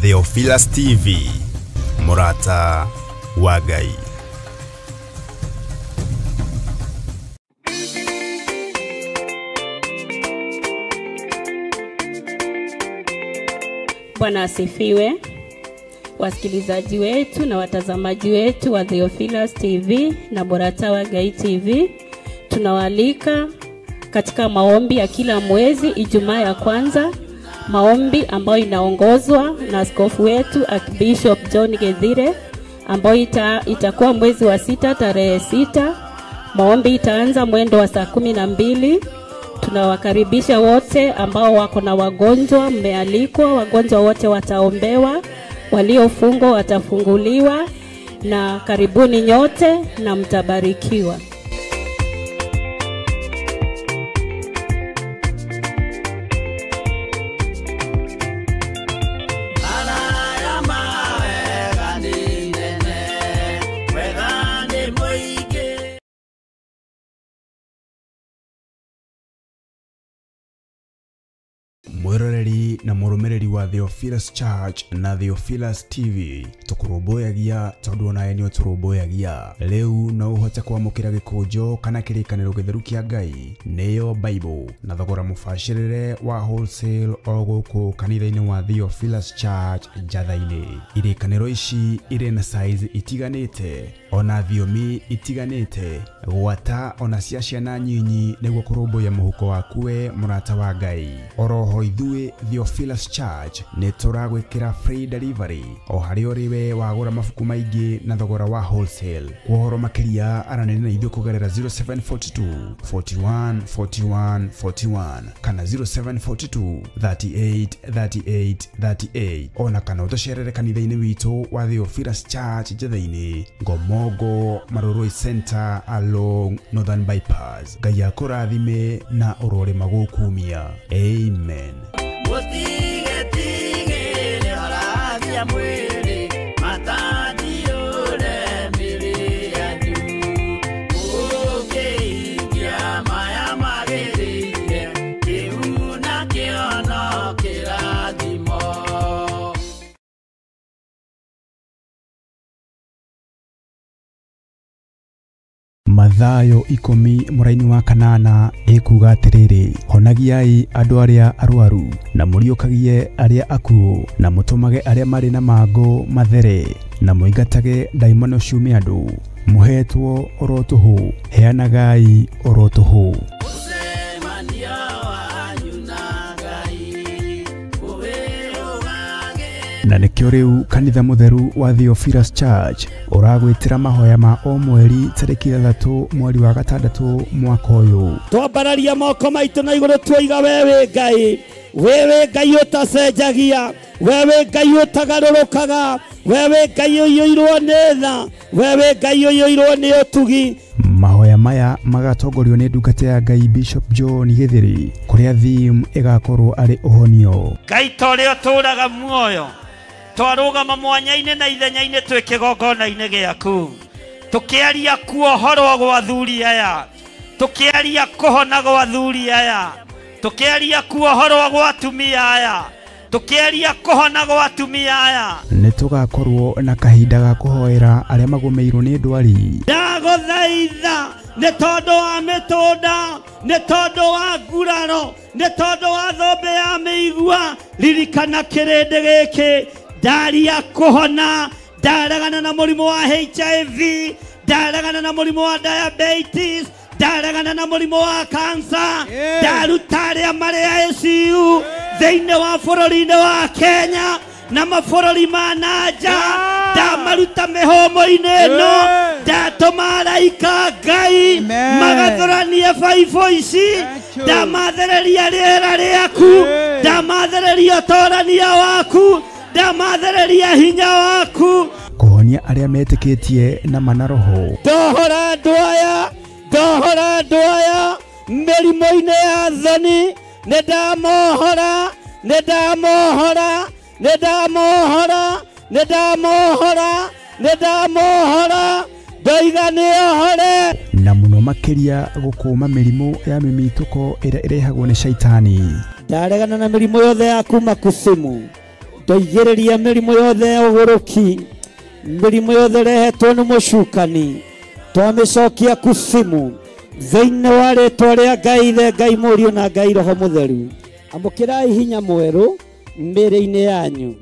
Theophilus TV, Murata wa Ngai. Bwana asifiwe. Wasikilizaji wetu na watazamaji wetu wa Theophilus TV na Murata wa Ngai TV, tunawaalika katika maombi ya kila mwezi Ijumaa ya kwanza, maombi ambayo inaongozwa na askofu wetu Archbishop John Githire, ambayo itakuwa mwezi wa 6 tarehe 6. Maombi itaanza mwendo wa saa 12. Tunawakaribisha wote ambao wako na wagonjwa, mmealikwa, wagonjwa wote wataombewa, waliofungwa watafunguliwa, na karibuni nyote na mtabarikiwa. Mwiroreri na murumiriri wa Theophilus Church na Theophilus TV, tukurumbuyagia tondu onawe ni uturumbuyagia. Riu no uhote kwamukira gikunjo kana kirikaniro githeru kia Ngai, niyo Bible, na thogora mubacirire wa wholesale o guku kanitha-ini wa Theophilus Church Njatha-ini. Irikaniro ici iri na size itiganite ona thiomi itiganite, gwata ona cia ciana nyinyi, niguo kurumbuya muhuko waku we murata wa Ngai. Oroho ithuĩ Theophilus Church nĩ tũragwĩkĩra free delivery o harĩa ũrĩ we wagũra mabuku maingĩ na thogora wa wholesale. Kwa ũhoro makĩria aranĩria na ithuĩ kũgerera 0742 41 41 41 kana 0742 38 38 38, ona kana ũtũcerere kanitha-inĩ witũ wa Theophilus Church Njatha-inĩ, Ngomongo Marurui Center along Northern Bypass. Ngai akũrathime na ũrorĩma gũkumia. Amen. Mathayo 10 mũraini wa 8 ĩkuga atĩrĩrĩ, honagiai andũ arĩa arwaru, na mũriũkagie arĩa akuũ, na mũtũmage arĩa marĩ na mangũ mathere, na mũingatage ndaimono ciume andũ. Mũhetwo oro tũhũ, heanagai oro tũhũ. Na nĩkĩo rĩu kanitha mũtheru wa Theophilus Church ũragwĩtĩra mahoya ma o mweri tarĩki 3 mweri wa 6 mwaka ũyũ. Twambararia moko maitũ na igũrũ tuoiga wewe Ngai, wewe Ngai ũtacenjagia, wewe Ngai ũtagarũrũkaga, wewe Ngai ũiyũirwo nĩ tha, wewe Ngai ũiyũirwo nĩ ũtugi. Mahoya maya magatongorio nĩ ndungata ya Ngai Bishop John Githiri, kũrĩa theme ĩgakorwo arĩ ũhonio. Ngai ta ũrĩa ũtũũraga muoyo, twarũgama mwanya-inĩ na ithenya-inĩ twĩ kĩgongona-inĩ gĩaku, tũkĩaria kuohorwo gwa athuri aya, tũkĩaria kũhona gwa athuri aya, tũkĩaria kuohorwo gwa atumia aya, tũkĩaria kũhona gwa atumia aya. Nĩ tũgakorwo na kahinda ga kũhoera arĩa magũmĩirwo nĩ ndwari. Ndagũthaitha nĩ tondũ wa mĩtũnda, nĩ tondũ wa nguraro, nĩ tondũ wa thũmbĩ ya mĩigua, ririkana kĩrĩndĩ gĩkĩ. Ndaria kũhona, ndaregana na mũrimũ wa HIV, ndaregana na mũrimũ wa diabetes, ndaregana na mũrimũ wa cancer, ndaruta arĩa marĩ ICU thĩinĩ wa bũrũri-inĩ wa Kenya na mabũrũri ma na nja, ndamaruta mĩhũmũ-inĩ ĩno, ndatũma araika Ngai magathũranie baibũ ici, ndamathereria rĩera rĩaku, ndamathereria ũtorania waku, ndamathereria hinya waku, kũhonia arĩa metĩkĩtie na mana roho. Ndohora andũ aya, ndohora andũ aya mĩrimũ-inĩ ya thoni, nĩ ndamohora, nĩ ndamohora, nĩ ndamohora, nĩ ndamohora, nĩ ndamohora, ndoiga nĩohore. Na mũno makĩria gũkũma mĩrimũ ya mĩmitũko ĩrĩa ĩrehagwo nĩ shaitani. Ndaregana na mĩrimũ yothe ya kuma kusimu, Ndoigĩrĩria mĩrimũ yothe ya ũgũrũki, mĩrimũ yothe ĩrehetwo nĩ mũcukani, twamĩcokia kusimu thĩinĩ wa rĩtwa rĩa Ngai Ithe, Ngai Mũriũ na Ngai Roho Mũtheru. Amũkĩrai hinya mwerũ mĩĩrĩ-inĩ yanyu.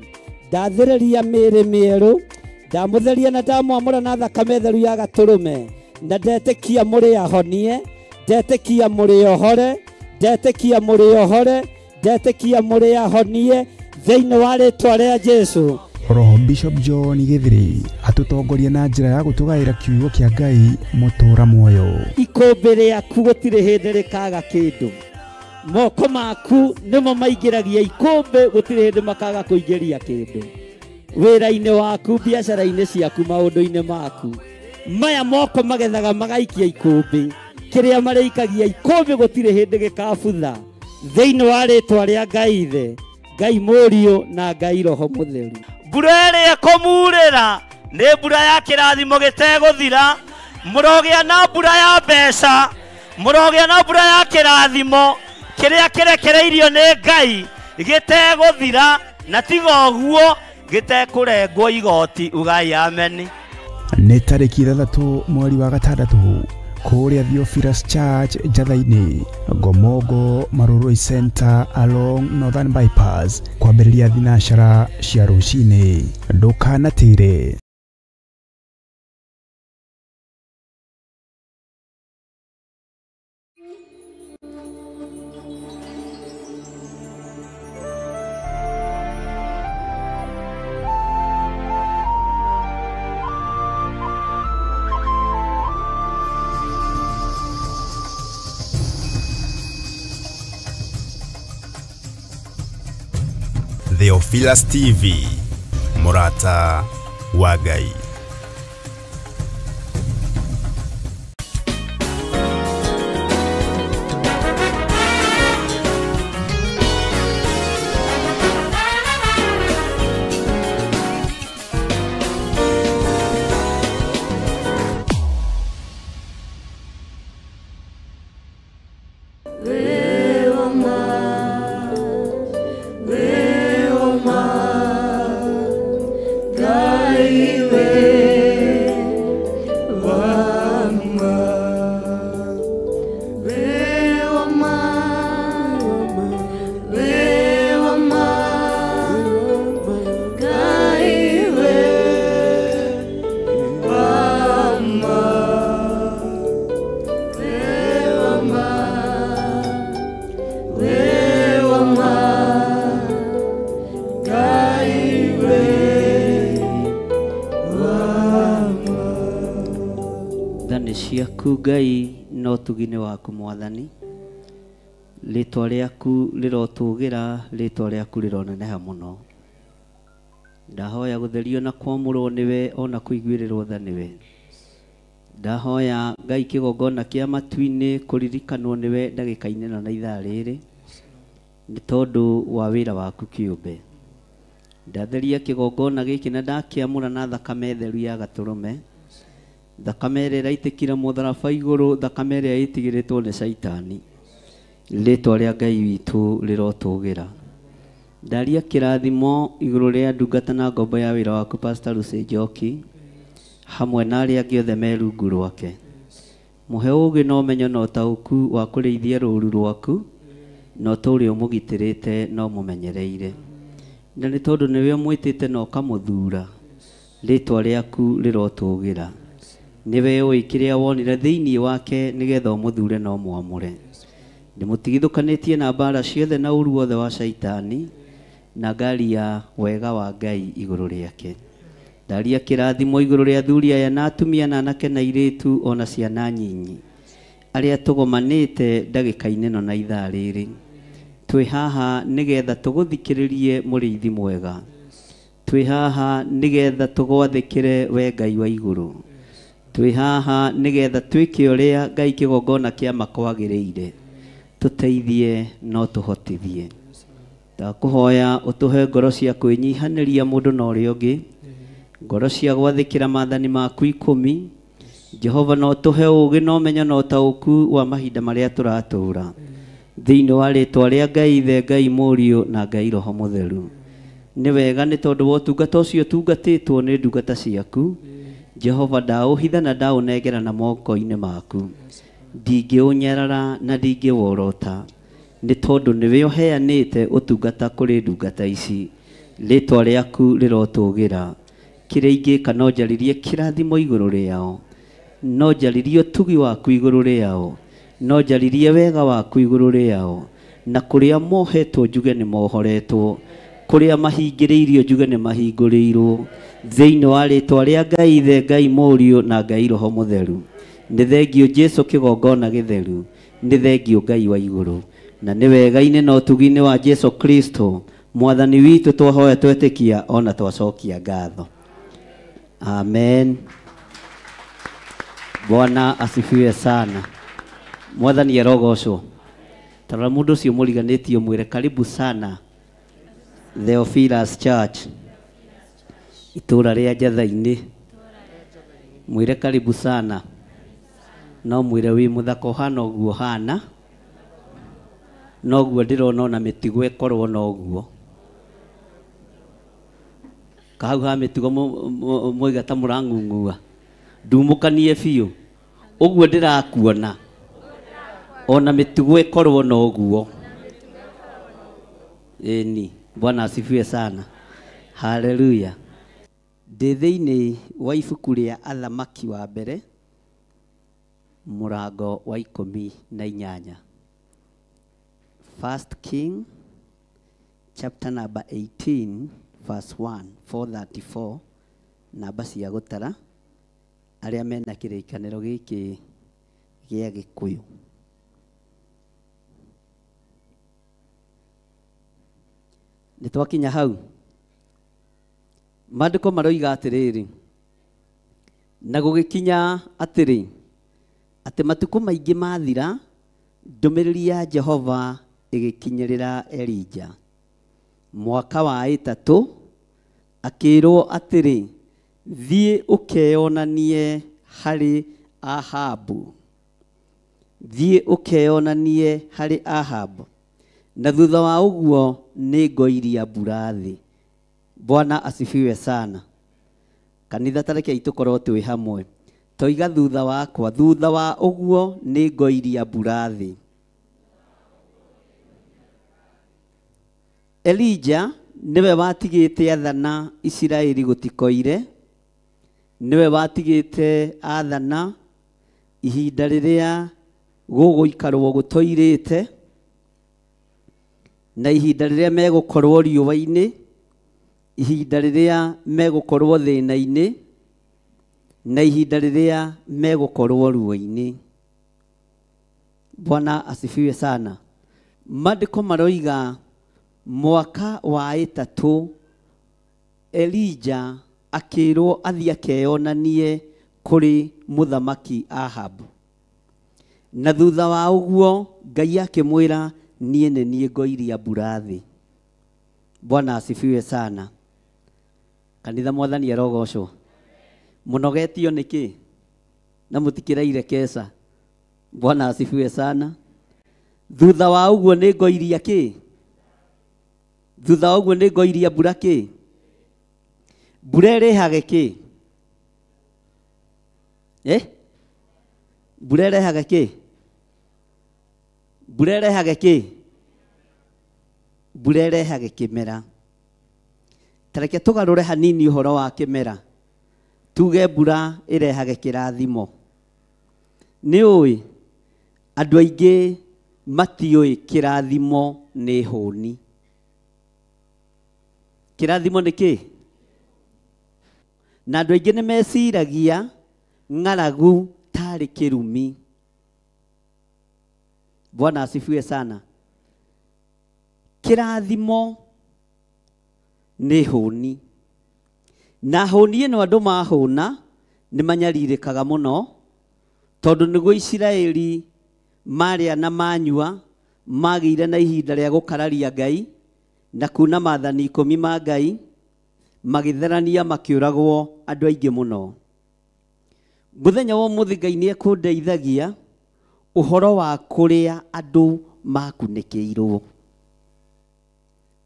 Ndathĩrĩria mĩĩrĩ mĩerũ, ndamũtheria na ndamwamũra na thakame theru ya gatũrũme, na ndetĩkia mũrĩ ahonie, ndetĩkia mũrĩ ohore, ndetĩkia mũrĩ ohore, ndetĩkia mũrĩ ahonie thĩinĩ wa rĩtwa rĩa Jesũ. Oroho Bishop John Githiri atutongoria na njĩra ya gũtũgaĩra kiugo kĩa Ngai mũtũra muoyo. Ikũmbĩ rĩaku gũtirĩ hĩndĩ rĩkaga kĩndũ, moko maku nĩmo maingĩragia ikũmbĩ, gũtirĩ hĩndĩ makaga kũingĩria kĩndũ wĩra-inĩ waku, biacara-inĩ ciaku, maũndũ-inĩ maku. Maya moko magethaga magaikia ikũmbĩ, kĩrĩa marĩikagia ikũmbĩ gũtirĩ hĩndĩ gĩkabutha thĩinĩ wa rĩtwa rĩa Ngai Ithe, Ngai Mũriũ na Ngai Roho Mũtheru. Mbura ĩrĩa ĩkũmurĩra nĩ mbura ya kĩrathimo gĩtegũthira. Mũrogĩa na mbura ya mbeca, mũrogĩa na mbura ya kĩrathimo kĩrĩa kĩrekereirio nĩ Ngai gĩtegũthira, na tiga ũguo gĩtekũrengwo igoti. Ugai ameni. Nĩ tarĩki 6 mweri wa 6 kũrĩa Theophilus Church Njatha-inĩ, Ngomongo Marurui Center along Northern Bypass, kwambĩrĩria thinacara cia rũcinĩ. Ndũkanatĩre. Theophilus TV, mũrata wa Ngai. Ngai no tugine waku mwathani, rĩtwa rĩaku rĩrotũgĩra, rĩtwa rĩaku rĩroneneha mũno. Ndahoya gũtherio na kwamũrwo nĩwe, ona kũiguĩrĩrwo tha nĩwe. Ndahoya Ngai kĩgongona kĩa matu-inĩ kũririkanwo nĩwe ndagĩka-inĩ ĩno na ithaa rĩrĩ, nĩ tondũ wa wĩra waku kĩũmbe. Ndatheria kĩgongona gĩkĩ na ndakĩamũra na thakame theru ya gatũrũme, thakame ĩrĩa ĩraitĩkire mũtharaba igũrũ, thakame ĩrĩa ĩtigĩrĩtwo nĩ caitani. Rĩtwa rĩa Ngai witũ rĩrotũgĩra. Ndaria kĩrathimo igũrũ rĩa ndungata na ngombo ya wĩra waku Pastor Lucy Njoki, hamwe na arĩa angĩ othe me rungu rwake. Mũhe ũũgĩ na ũmenyo na ũtaũku wa kũrĩithia rũũru rwaku, na ũtũũre ũmũgitĩrĩte na ũmũmenyereire. Na nĩ tondũ nĩwe ũmwĩtĩte na ũkamũthuura, rĩtwa rĩaku rĩrotũgĩra. Nĩwe ũĩ kĩrĩa wonire thĩinĩ wake nĩgetha ũmũthure na ũmwamũre. Ndĩmũtigithũkanĩtie na mbara ciothe na ũru wothe wa caitani, na ngari ya wega wa Ngai igũrũ rĩake. Ndaria kĩrathimo igũrũ rĩa athuri aya na atumia na anake na airĩtu ona ciana nyinyi, arĩa tũgomanĩte ndagĩka-inĩ ĩno na ithaa rĩrĩ. Twĩ haha nĩgetha tũgũthikĩrĩrie mũrĩithi mwega. Twĩ haha nĩgetha tũgwathĩkĩre we Ngai wa igũrũ. Twĩ haha nĩgetha twĩke ũrĩa Ngai kĩgongona kĩa makwagĩrĩire. Tũteithie no tũhotithie. Ndakũhoya ũtũhe ngoro cia kwĩnyihanĩria mũndũ na ũrĩa ũngĩ, ngoro cia gwathĩkĩra maathani maku 10. Jehova no tũhe ũũgĩ na ũmenyo na ũtaũku wa mahinda marĩa tũratũũra, thĩinĩ wa rĩtwa rĩa Ngai Ithe, Ngai Mũriũ na Ngai Roho Mũtheru. Nĩ wega nĩ tondũ wa ũtungata ũcio ũtungatĩtwo nĩ ndungata ciaku. Jehova ndaũhitha na ndaũnengera na moko-inĩ maku. Ndingĩũnyarara na ndingĩworota nĩ tondũ nĩwe ũheanĩte ũtungata kũrĩ ndungata ici. Rĩtwa rĩaku rĩrotũgĩra. Kĩrĩa ingĩka no njarĩrie kĩrathimo igũrũ rĩao, no njarĩrie ũtugi waku igũrũ rĩao, no njarĩrie wega waku igũrũ rĩao, na kũrĩa mohetwo njuge nĩ mohoretwo, kũrĩa mahingĩrĩirio njuge nĩ mahingũrĩirwo, thĩinĩ wa rĩtwa rĩa Ngai Ithe, Ngai Mũriũ na Ngai Roho Mũtheru. Nĩ thengio Jesu kĩgongona gĩtheru, nĩ thengio Ngai wa igũrũ, na nĩ wega-inĩ na ũtugi-inĩ wa Jesu Kristo Mwathani witũ twahoya twetĩkia ona twacokia ngatho. Amen. Bwana asifiwe sana. Mwathani arogocwo. Tarora mũndũ ũcio mũriganĩtio mwĩre karibu sana Theophilus Church, itũra rĩa Njatha-inĩ. Mwĩre karibu sana. No mwĩre wĩ mũthaka ũhana ũguo ũhana, noguo ndĩrona ona mĩtigo ĩkorwo noguo. Kahau ha mĩtugo mwaiga ta mũrang'ung'ua, ndumũkanie biũ ũguo ndĩrakuona ona mĩtugo ĩkorwo noguo. Ĩni, Bwana asifiwe sana. Haleluya. Ndĩ thĩinĩ wa ibuku rĩa Athamaki wa mbere mũrango wa 18. First King chapter number 18 verse 1 434, namba cia gũtara arĩa mena kĩrĩkanĩro gĩkĩ gĩa Gĩkũyũ. Nĩ twakinya hau. Maandĩko maroiga atĩrĩrĩ, na gũgĩkinya atĩrĩ, atĩ matukũ maingĩ mathira, ndũmĩrĩri ya Jehova ĩgĩkinyĩrĩra Elija mwaka wa 3, akĩrwo atĩrĩ, thiĩ ũkeyonanie harĩ Ahabu. Thiĩ ũkeyonanie harĩ Ahabu, na thutha wa ũguo nĩ ngoiria mbura thĩ. Bwana asifiwe sana. Kanitha tarekei tũkorwo twĩ hamwe. Toiga thutha wakwa, thutha wa ũguo nĩ ngoiria mbura thĩ. Elija nĩwe watigĩte athana Isiraeli gũtikoire, nĩwe watigĩte athana ihinda rĩrĩa gũgũikarwo gũtoirĩte, na ihinda rĩrĩa megũkorwo riũa-inĩ, ihinda rĩrĩa megũkorwo thĩna-inĩ, na ihinda rĩrĩa megũkorwo ruo-inĩ. Bwana asifiwe sana. Maandĩko maroiga mwaka wa 3 Elija akĩrwo athiĩ akeyonanie kũrĩ mũthamaki Ahabu, na thutha wa ũguo Ngai akĩmwĩra niĩ nĩ niĩ ngoiria mbura thĩ. Bwana asifiwe sana. Kanitha Mwathani arogocwo. Mũnogetio nĩkĩ na mũtikĩraire keca? Bwana asifiwe sana. Thutha wa ũguo nĩ ngoiria kĩ? Thutha wa ũguo nĩ ngoiria mbura kĩ? Mbura ĩrehage kĩ? Mbura ĩrehage kĩ? Mbura ĩrehage kĩ? Mbura ĩrehage kĩmera. Tareke tũgarũre hanini ũhoro wa kĩmera, tuge mbura ĩrehage kĩrathimo. Nĩ ũĩ andũ aingĩ matiũĩ kĩrathimo nĩ hũni. Kĩrathimo nĩ kĩ? Na andũ aingĩ nĩ meciragia ng'aragu tarĩ kĩrumi. Bwana asifiwe sana. Kĩrathimo nĩ hũni, na hũni ĩno andũ mahũna nĩ manyarirĩkaga mũno, tondũ nĩguo Isiraeli marĩa na manyua magĩire na ihinda rĩa gũkararia Ngai na kuna maathani 10 ma Ngai, magĩtherania makĩũragwo andũ aingĩ mũno. Mũthenya wa ũmũthĩ Ngai nĩ ekũndeithagia ũhoro wa kũrĩa andũ makunĩkĩirwo,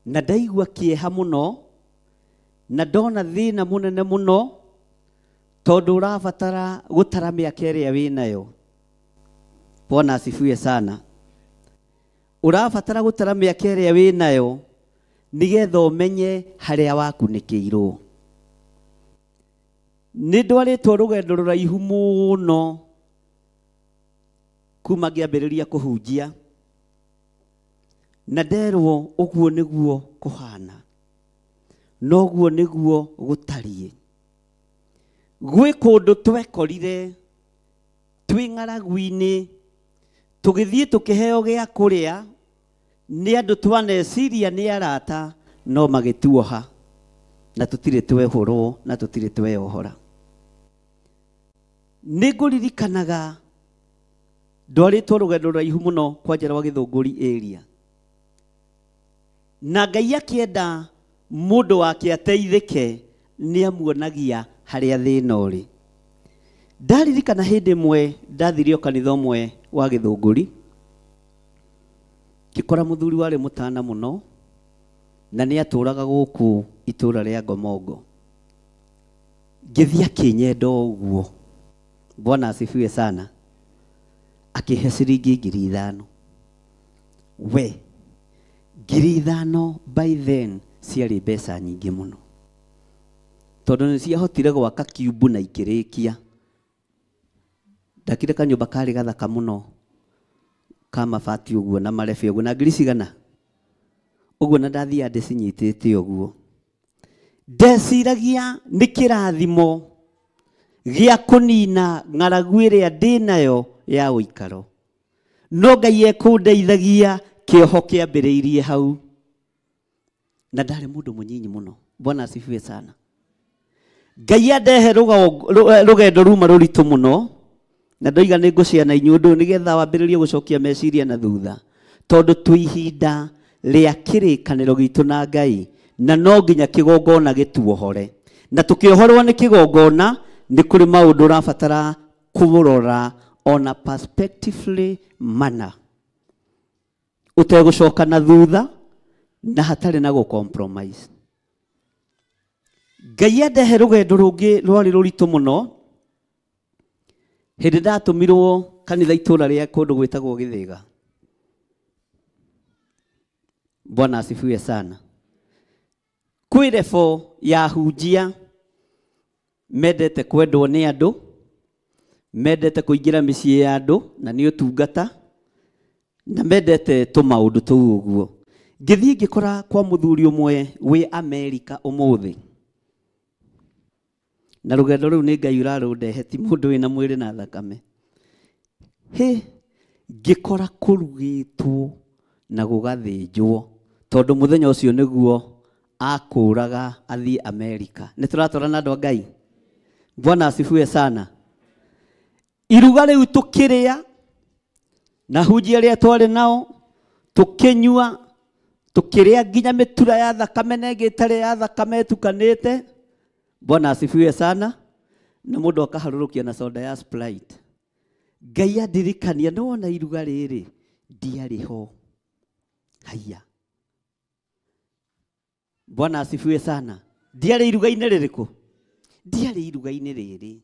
na ndaigua kĩeha mũno Na ndona thĩna mũnene mũno tondũ ũrabatara gũtara mĩaka ĩrĩa wĩnayo. Bwana asifiwe sana. Ũrabatara gũtara mĩaka ĩrĩa wĩnayo nĩgetha ũmenye harĩa wakunĩkĩirwo. Nĩ ndwarĩtwo rũgendo rũraihu mũno kuma ngĩambĩrĩria kũhunjia, na nderwo ũguo nĩguo kũhana, noguo nĩguo gũtariĩ. Gwĩ kũndũ twekorire twĩ ng'aragu-inĩ, tũgĩthiĩ tũkĩheo gĩa kũrĩa nĩ andũ twaneciria nĩ arata, no magĩtuoha na tũtirĩ twehũrwo na tũtirĩ tweyohora. Nĩ ngũririkanaga ndwarĩtwo rũgendo rũraihu mũno kwa njĩra wa Gĩthũngũri area, na Ngai akĩenda mũndũ wake ateithĩke nĩ amuonagia harĩa thĩna ũrĩ. Ndaririkana hĩndĩ ĩmwe ndathirio kanitha ũmwe wa Gĩthũngũri, ngĩkora mũthuri warĩ mũtana mũno na nĩ atũraga gũkũ itũra rĩa Ngomongo. Ngĩthiĩ akĩnyenda ũguo, Bwana asifiwe sana, akĩhe ciringi 5,000. We 5,000 by then ciarĩ mbeca nyingĩ mũno, tondũ nĩ ciahotire gwaka kiumbu na ikĩrĩkia. Ndakire kanyũmba karĩ gathaka mũno ka mabati ũguo na marebe ũguo, na ngiri cigana ũguo, na ndathiaga ndĩcinyitĩte ũguo. Ndeciragia nĩ kĩrathimo gĩa kũnina ng'aragu ĩrĩa ndĩnayo ya ũikaro, no Ngai ekũndeithagia kĩoho kĩambĩrĩirie hau. Na ndarĩ mũndũ mũnyinyi mũno, Bwana asifiwe sana. Ngai andehe rũgendo ruma rũritũ mũno, na ndoiga nĩ ngũciana inyuĩ ũndũ nĩgetha wambĩrĩrie gũcokia meciria na thutha, tondũ twĩ ihinda rĩa kĩrĩkanĩro gitũ na Ngai, na no nginya kĩgongona gĩtuohore. Na tũkĩohorwo nĩ kĩgongona nĩ kũrĩ maũndũ ũrabatara kũrora ona perspectively manner, ũtegũcoka na thutha na hatarĩ na gũ compromise. Ngai andehe rũgendo rũngĩ rwarĩ rũritũ mũno hĩndĩ ndatũmirwo kanitha itũra rĩa kũndũ gwĩtagwo Gĩthĩga. Bwana asifiwe sana. Kwĩ rebo ya hunjia mendete kwendwo nĩ andũ, mendete kũingĩra mĩciĩ ya andũ na nĩ ũtungata, na mendete tũmaũndũ tũu ũguo. Ngĩthiĩ ngĩkora kwa mũthuri ũmwe wĩ Amerika ũmũthĩ, na rũgendo rũu nĩ Ngai ũrarũndehe, ti mũndũ wĩna mwĩrĩ na thakame. Hĩ, ngĩkora kũrugĩtwo na gũgathĩnjwo, tondũ mũthenya ũcio nĩguo akũraga athiĩ Amerika. Nĩ tũratwarana andũ a Ngai? Bwana asifiwe sana. Iruga rĩu tũkĩrĩa na hunjia arĩa twarĩ nao, tũkĩnyua, tũkĩrĩa nginya mĩtura ya thakame na ĩngĩ ĩtarĩ ya thakame ĩtukanĩte. Bwana asifiwe sana. Na mũndũ akaharũrũkia na soda ya Sprite. Ngai andirikania nĩ wona iruga rĩrĩ ndiarĩ ho. Haiya, Bwana asifiwe sana. Ndiarĩ iruga-inĩ rĩrĩkũ? Ndiarĩ iruga-inĩ rĩrĩ.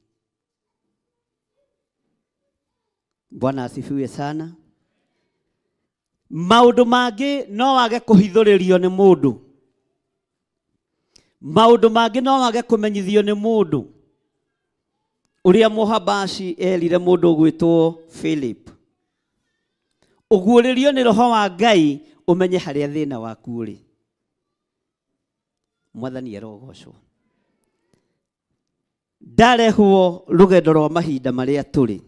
Bwana asifiwe sana. Maũndũ mangĩ no wage kũhithũrĩrio nĩ mũndũ, maũndũ mangĩ no wage kũmenyithio nĩ mũndũ. Ũrĩa Mũhabashi erire mũndũ ũgwĩtwo Philip, ũguũrĩrio nĩ Roho wa Ngai ũmenye harĩa thĩna waku ũrĩ. Mwathani arogocwo. Ndarehwo rũgendo rwa mahinda marĩa tũrĩ,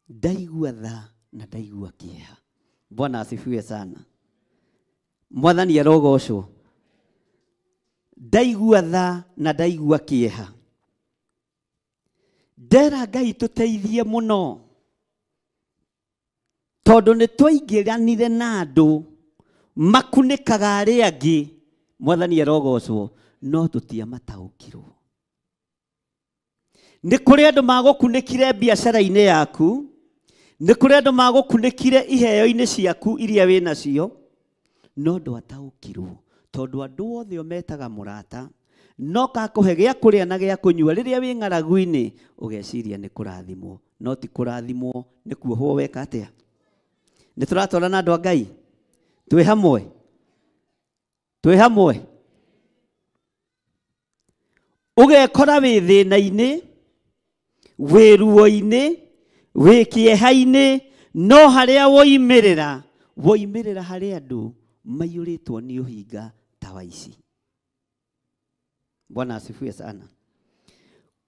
ndaigua tha na ndaigua kĩeha. Bwana asifiwe sana. Mwathani arogocwo. Ndaigua tha na ndaigua kĩeha. Ndera Ngai tũteithie mũno, tondũ nĩ twaingĩranire na andũ makunĩkaga arĩa angĩ. Mwathani arogocwo, no tũtiamataũkirwo. Nĩ kũrĩ andũ magũkunĩkire biacara-inĩ yaku, nĩ kũrĩ andũ magũkunĩkire iheo-inĩ ciaku iria wĩ nacio, no ndwataũkirwo Tondũ andũ othe ũmetaga mũrata no kakũhe gĩa kũrĩa na gĩa kũnyua rĩrĩa wĩ ng'aragu-inĩ ũgeciria nĩ kũrathimwo, no ti kũrathimwo, nĩ kuohwo weka atĩa. Nĩ tũratwarana andũ a Ngai? Twĩ hamwe? Twĩ hamwe? Ũgekora wĩ thĩna-inĩ, wĩ ruo-inĩ, wĩ kĩeha-inĩ, no harĩa woimĩrĩra, woimĩrĩra harĩ andũ maiyũrĩtwo nĩ ũhinga ta wa ici. Bwana asifiwe sana.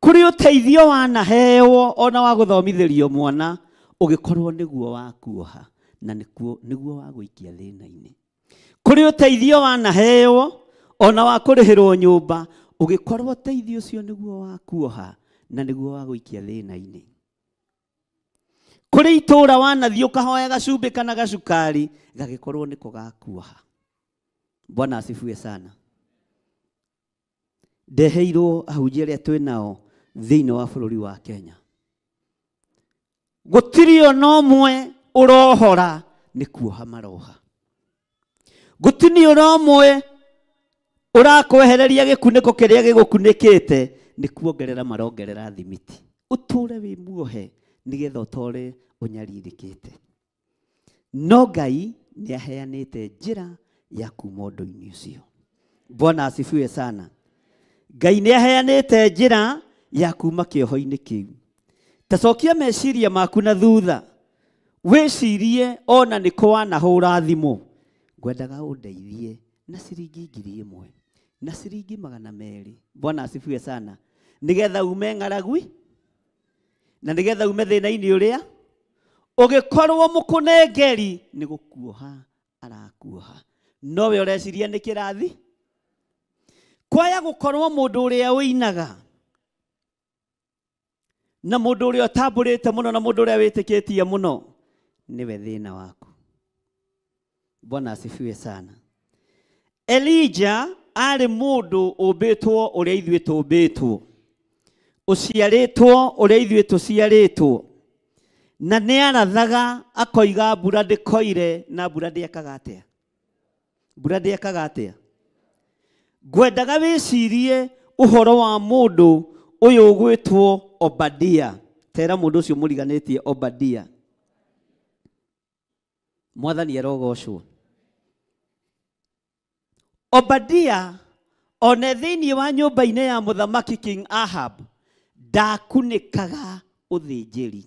Kũrĩ ũteithio wanaheo ona wa gũthomithĩrio mwana ũgĩkorwo nĩguo wa kuoha na nĩguo wa gũikia thĩna-inĩ. Kũrĩ ũteithio wanaheo ona wa kũrĩhĩrwo nyũmba ũgĩkorwo ũteithio ũcio nĩguo wa kuoha na nĩguo wa gũikia thĩna-inĩ. Kũrĩ itũũra wanathiĩ ũkahoya gacumbĩ kana gacukari gagĩkorwo nĩko gakuoha. Bwana asifiwe sana. Ndeheirwo ahunjia arĩa twĩ nao thĩinĩ wa bũrũri wa Kenya. Gũtirĩ ona ũmwe ũrohora nĩ kuoha maroha. Gũtirĩ ona ũmwe ũrakwehereria gĩkunĩko kĩrĩa gĩgũkunĩkĩte nĩ kuongerera marongerera thimiti. Ũtũre wĩ muohe nĩgetha ũtore ũnyarirĩkĩte. No Ngai nĩ aheanĩte njĩra ya kuma ũndũ-inĩ ũcio. Bwana asifiwe sana. Ngai nĩ aheanĩte njĩra ya kuma kĩoho-inĩ kĩu. Ta cokia meciria maku na thutha, wĩcirie ona nĩ kũ wanahũra thimũ. Ngwendaga ũndeithie na ciringi 1000 na ciringi 200. Bwana asifiwe sana. Nĩgetha ume ng'aragui na nĩgetha ume thĩna-inĩ ũrĩa ũgĩkorwo mũkũnengeri nĩ gũkuoha arakuoha, nowe ũreciria nĩ kĩrathi. Kwaya gũkorwo mũndũ ũrĩa ũinaga na mũndũ ũrĩa ũtambũrĩte mũno na mũndũ ũrĩa wĩtĩkĩtie mũno nĩwe thĩna waku. Bwana asifiwe sana. Elijah arĩ mũndũ ũmbĩtwo ũrĩa ithuĩ tũmbĩtwo, ũciarĩtwo ũrĩa ithuĩ tũciarĩtwo, na nĩ arathaga akoiga mbura ndĩkoire na mbura ndĩekaga atĩa? Mbura ndĩekaga atĩa? Ngwendaga wĩcirie ũhoro wa mũndũ ũyũ ũgwĩtwo Obadia. Tera mũndũ ũcio mũriganĩtie Obadia. Mwathani arogocwo. Obadia one thĩinĩ wa nyũmba-inĩ ya mũthamaki King Ahab ndakunĩkaga ũthĩnjĩri,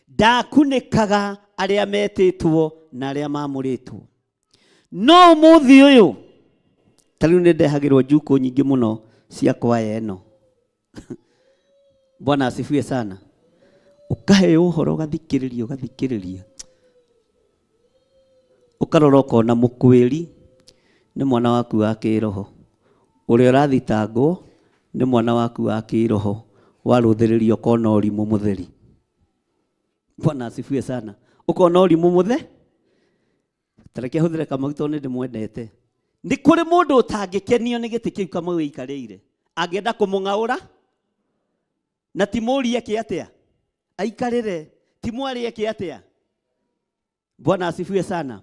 ndakunĩkaga arĩa metĩtwo na arĩa mamũrĩtwo. No ũmũthĩ ũyũ ta rĩu nĩ ndehagĩrwo njukũ nyingĩ mũno cia kwaya ĩno. Bwana asifiwe sana. Ũkaheo ũhoro ũgathikĩrĩria ũgathikĩrĩria, ũkarora ũkona mũkwĩri nĩ mwana waku wa kĩroho, ũrĩa ũrathitangwo nĩ mwana waku wa kĩroho, warũthĩrĩria ũkona ũrimũ mũtheri. Bwana asifiwe sana. Ũkona ũrimũ mũthe. Tareke hũthĩre Kamau tondũ nĩ ndĩmwendete. Nĩ kũrĩ mũndũ ũtangĩkenio nĩ gĩtĩ kĩu Kamau aikarĩire, angĩenda kũmũng'aũra na ti mũrie eke atĩa aikarĩre, ti mwarĩ eke atĩa. Bwana asifiwe sana.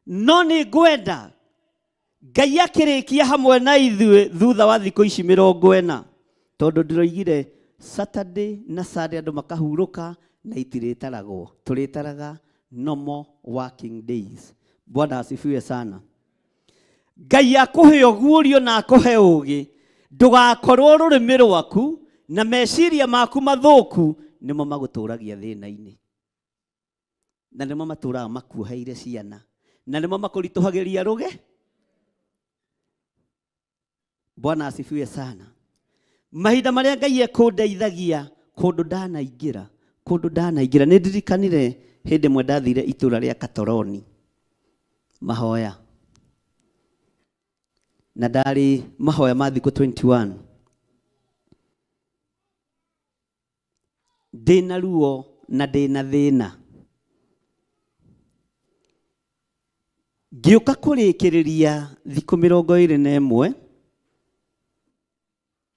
No nĩ ngwenda Ngai akĩrĩkia hamwe na ithuĩ thutha wa thikũ ici 40, tondũ ndĩroigire Saturday na Sunday andũ makahurũka na itirĩtaragwo, tũrĩtaraga normal working days. Bwana asifiwe sana. Ngai akũhe ũguũrio na akũhe ũũgĩ, ndũgakorwo rũrĩmĩ rwaku na meciria maku mathũku nĩmo magũtũragia thĩna-inĩ, na nĩmo matũraga makuoheire ciana, na nĩmo makũritũhagĩria rũge. Bwana asifiwe sana. Mahinda marĩa Ngai ekũndeithagia kũndũ ndanaingĩra, kũndũ ndanaingĩra, nĩ ndirikanire hĩndĩ ĩmwe ndathire itũra rĩa Katoroni mahoya, na ndarĩ mahoya ma thikũ 21. Ndĩna ruo na ndĩna thĩna, ngĩũka kũrĩkĩrĩria thikũ 21,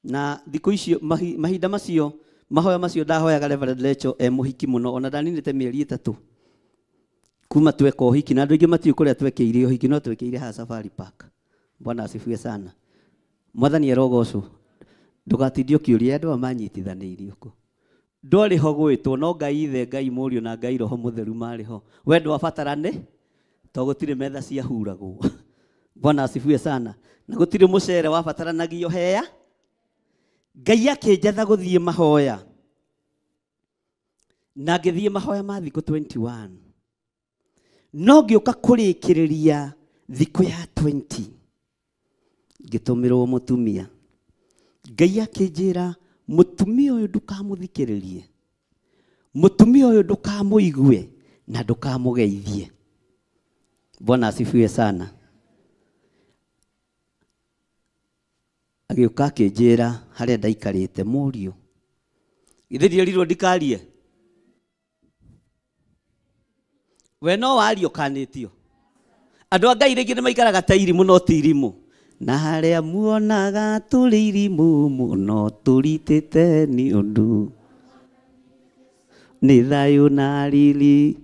na thikũ icio mahinda macio mahoya macio ndahoyaga Reverend Lecho e mũhiki mũno, ona ndaninĩte mĩeri 3 Kuma tweka ũhiki na andũ aingĩ matiũĩ kũrĩa twekĩire ũhiki no twekĩire haha Safari Park. Bwana asifiwe sana. Mwathani arogocwo. Ndũgatindie ũkĩũria andũ aya manyitithanĩirio kũ. Ndwarĩ ho gwĩtwo no Ngai ithe, Ngai mũriũ na Ngai Roho Mũtheru marĩ ho. We ndwabatarane to gũtirĩ metha ciahuragwo. Bwana asifiwe sana. Na gũtirĩ mũcere wabataranagia hea. Ngai akĩnjatha gũthiĩ mahoya. Na ngĩthiĩ mahoya ma thikũ 21. No ngĩũka kũrĩkĩrĩria thikũ ya 20. Ngĩtũmĩrwo mũtumia. Ngai akĩnjĩra mũtumia ũyũ ndũkamũthikĩrĩrie. Mũtumia ũyũ ndũkamũigue na ndũkamũgeithie. Bwana asifiwe sana. Agĩũka akĩnjĩra harĩa ndaikarĩte mũriũ. Githĩ ndierirwo ndikarie? We no wario kanĩtio. Andũ a Ngai rĩngĩ nĩ maikaraga ta irimũ no ti irimũ. Na harĩa muonaga tũrĩ irimũ mũno tũritĩte nĩ ũndũ. Nĩ thayũ na riri.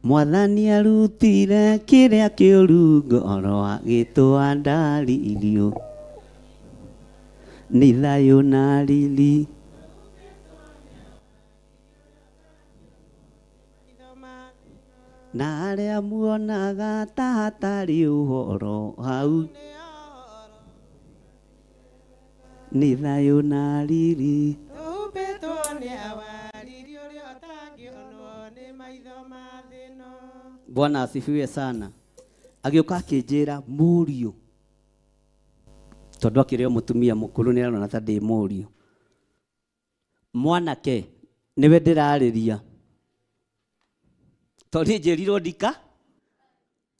Mwathani arutire kĩrĩa kĩũru ngoro agĩtũa ndaririo. Nĩ thayũ na riri. Na arĩa muonaga ta hatarĩ ũhoro hau. Nĩ thayũ na riri. Bwana asifiwe sana. Agĩũka akĩnjĩra mũriũ. Tondũ akĩrĩ o mũtumia mũkũrũ nĩ arona ta ndĩ mũriũ. Mwanake nĩwe ndĩrarĩria. Tondũ njĩrirwo ndika.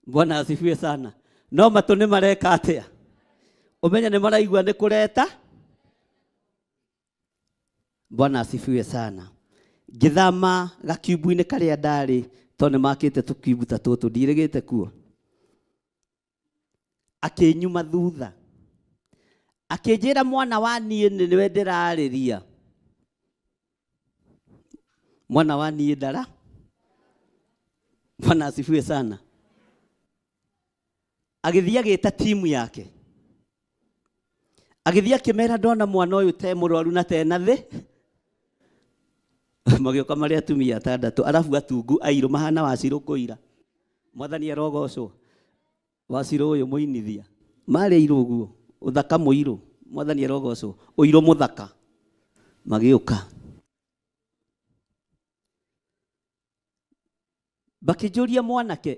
Bwana asifiwe sana. No matũ nĩ mareka atĩa? Ũmenye nĩ maraigua nĩ kũreta. Bwana asifiwe sana. Ngĩthama gakiumbu-inĩ karĩa ndarĩ tondũ nĩ makĩte tũkiumbu ta tũtũ ndirĩgĩte kuo. Akĩnyuma thutha. Akĩnjĩra mwana wa niĩ nĩwe ndĩrarĩria. Mwana wa niĩ ndara. Bwana asifiwe sana. Agĩthiĩ agĩta timu yake. Agĩthiĩ akĩmera ndona mwana ũyũ te mũrwaru na tena thĩ. Magĩũka marĩ atumia atandatũ arabu atungu airũ mahana Wacirũ kũira. Mwathani arogocwo. Wacirũ ũyũ mũinithia. Marĩ airũ ũguo, ũthaka mũirũ. Mwathani arogocwo. Ũirũ mũthaka. Magĩũka. Bakĩnjũria mwanake,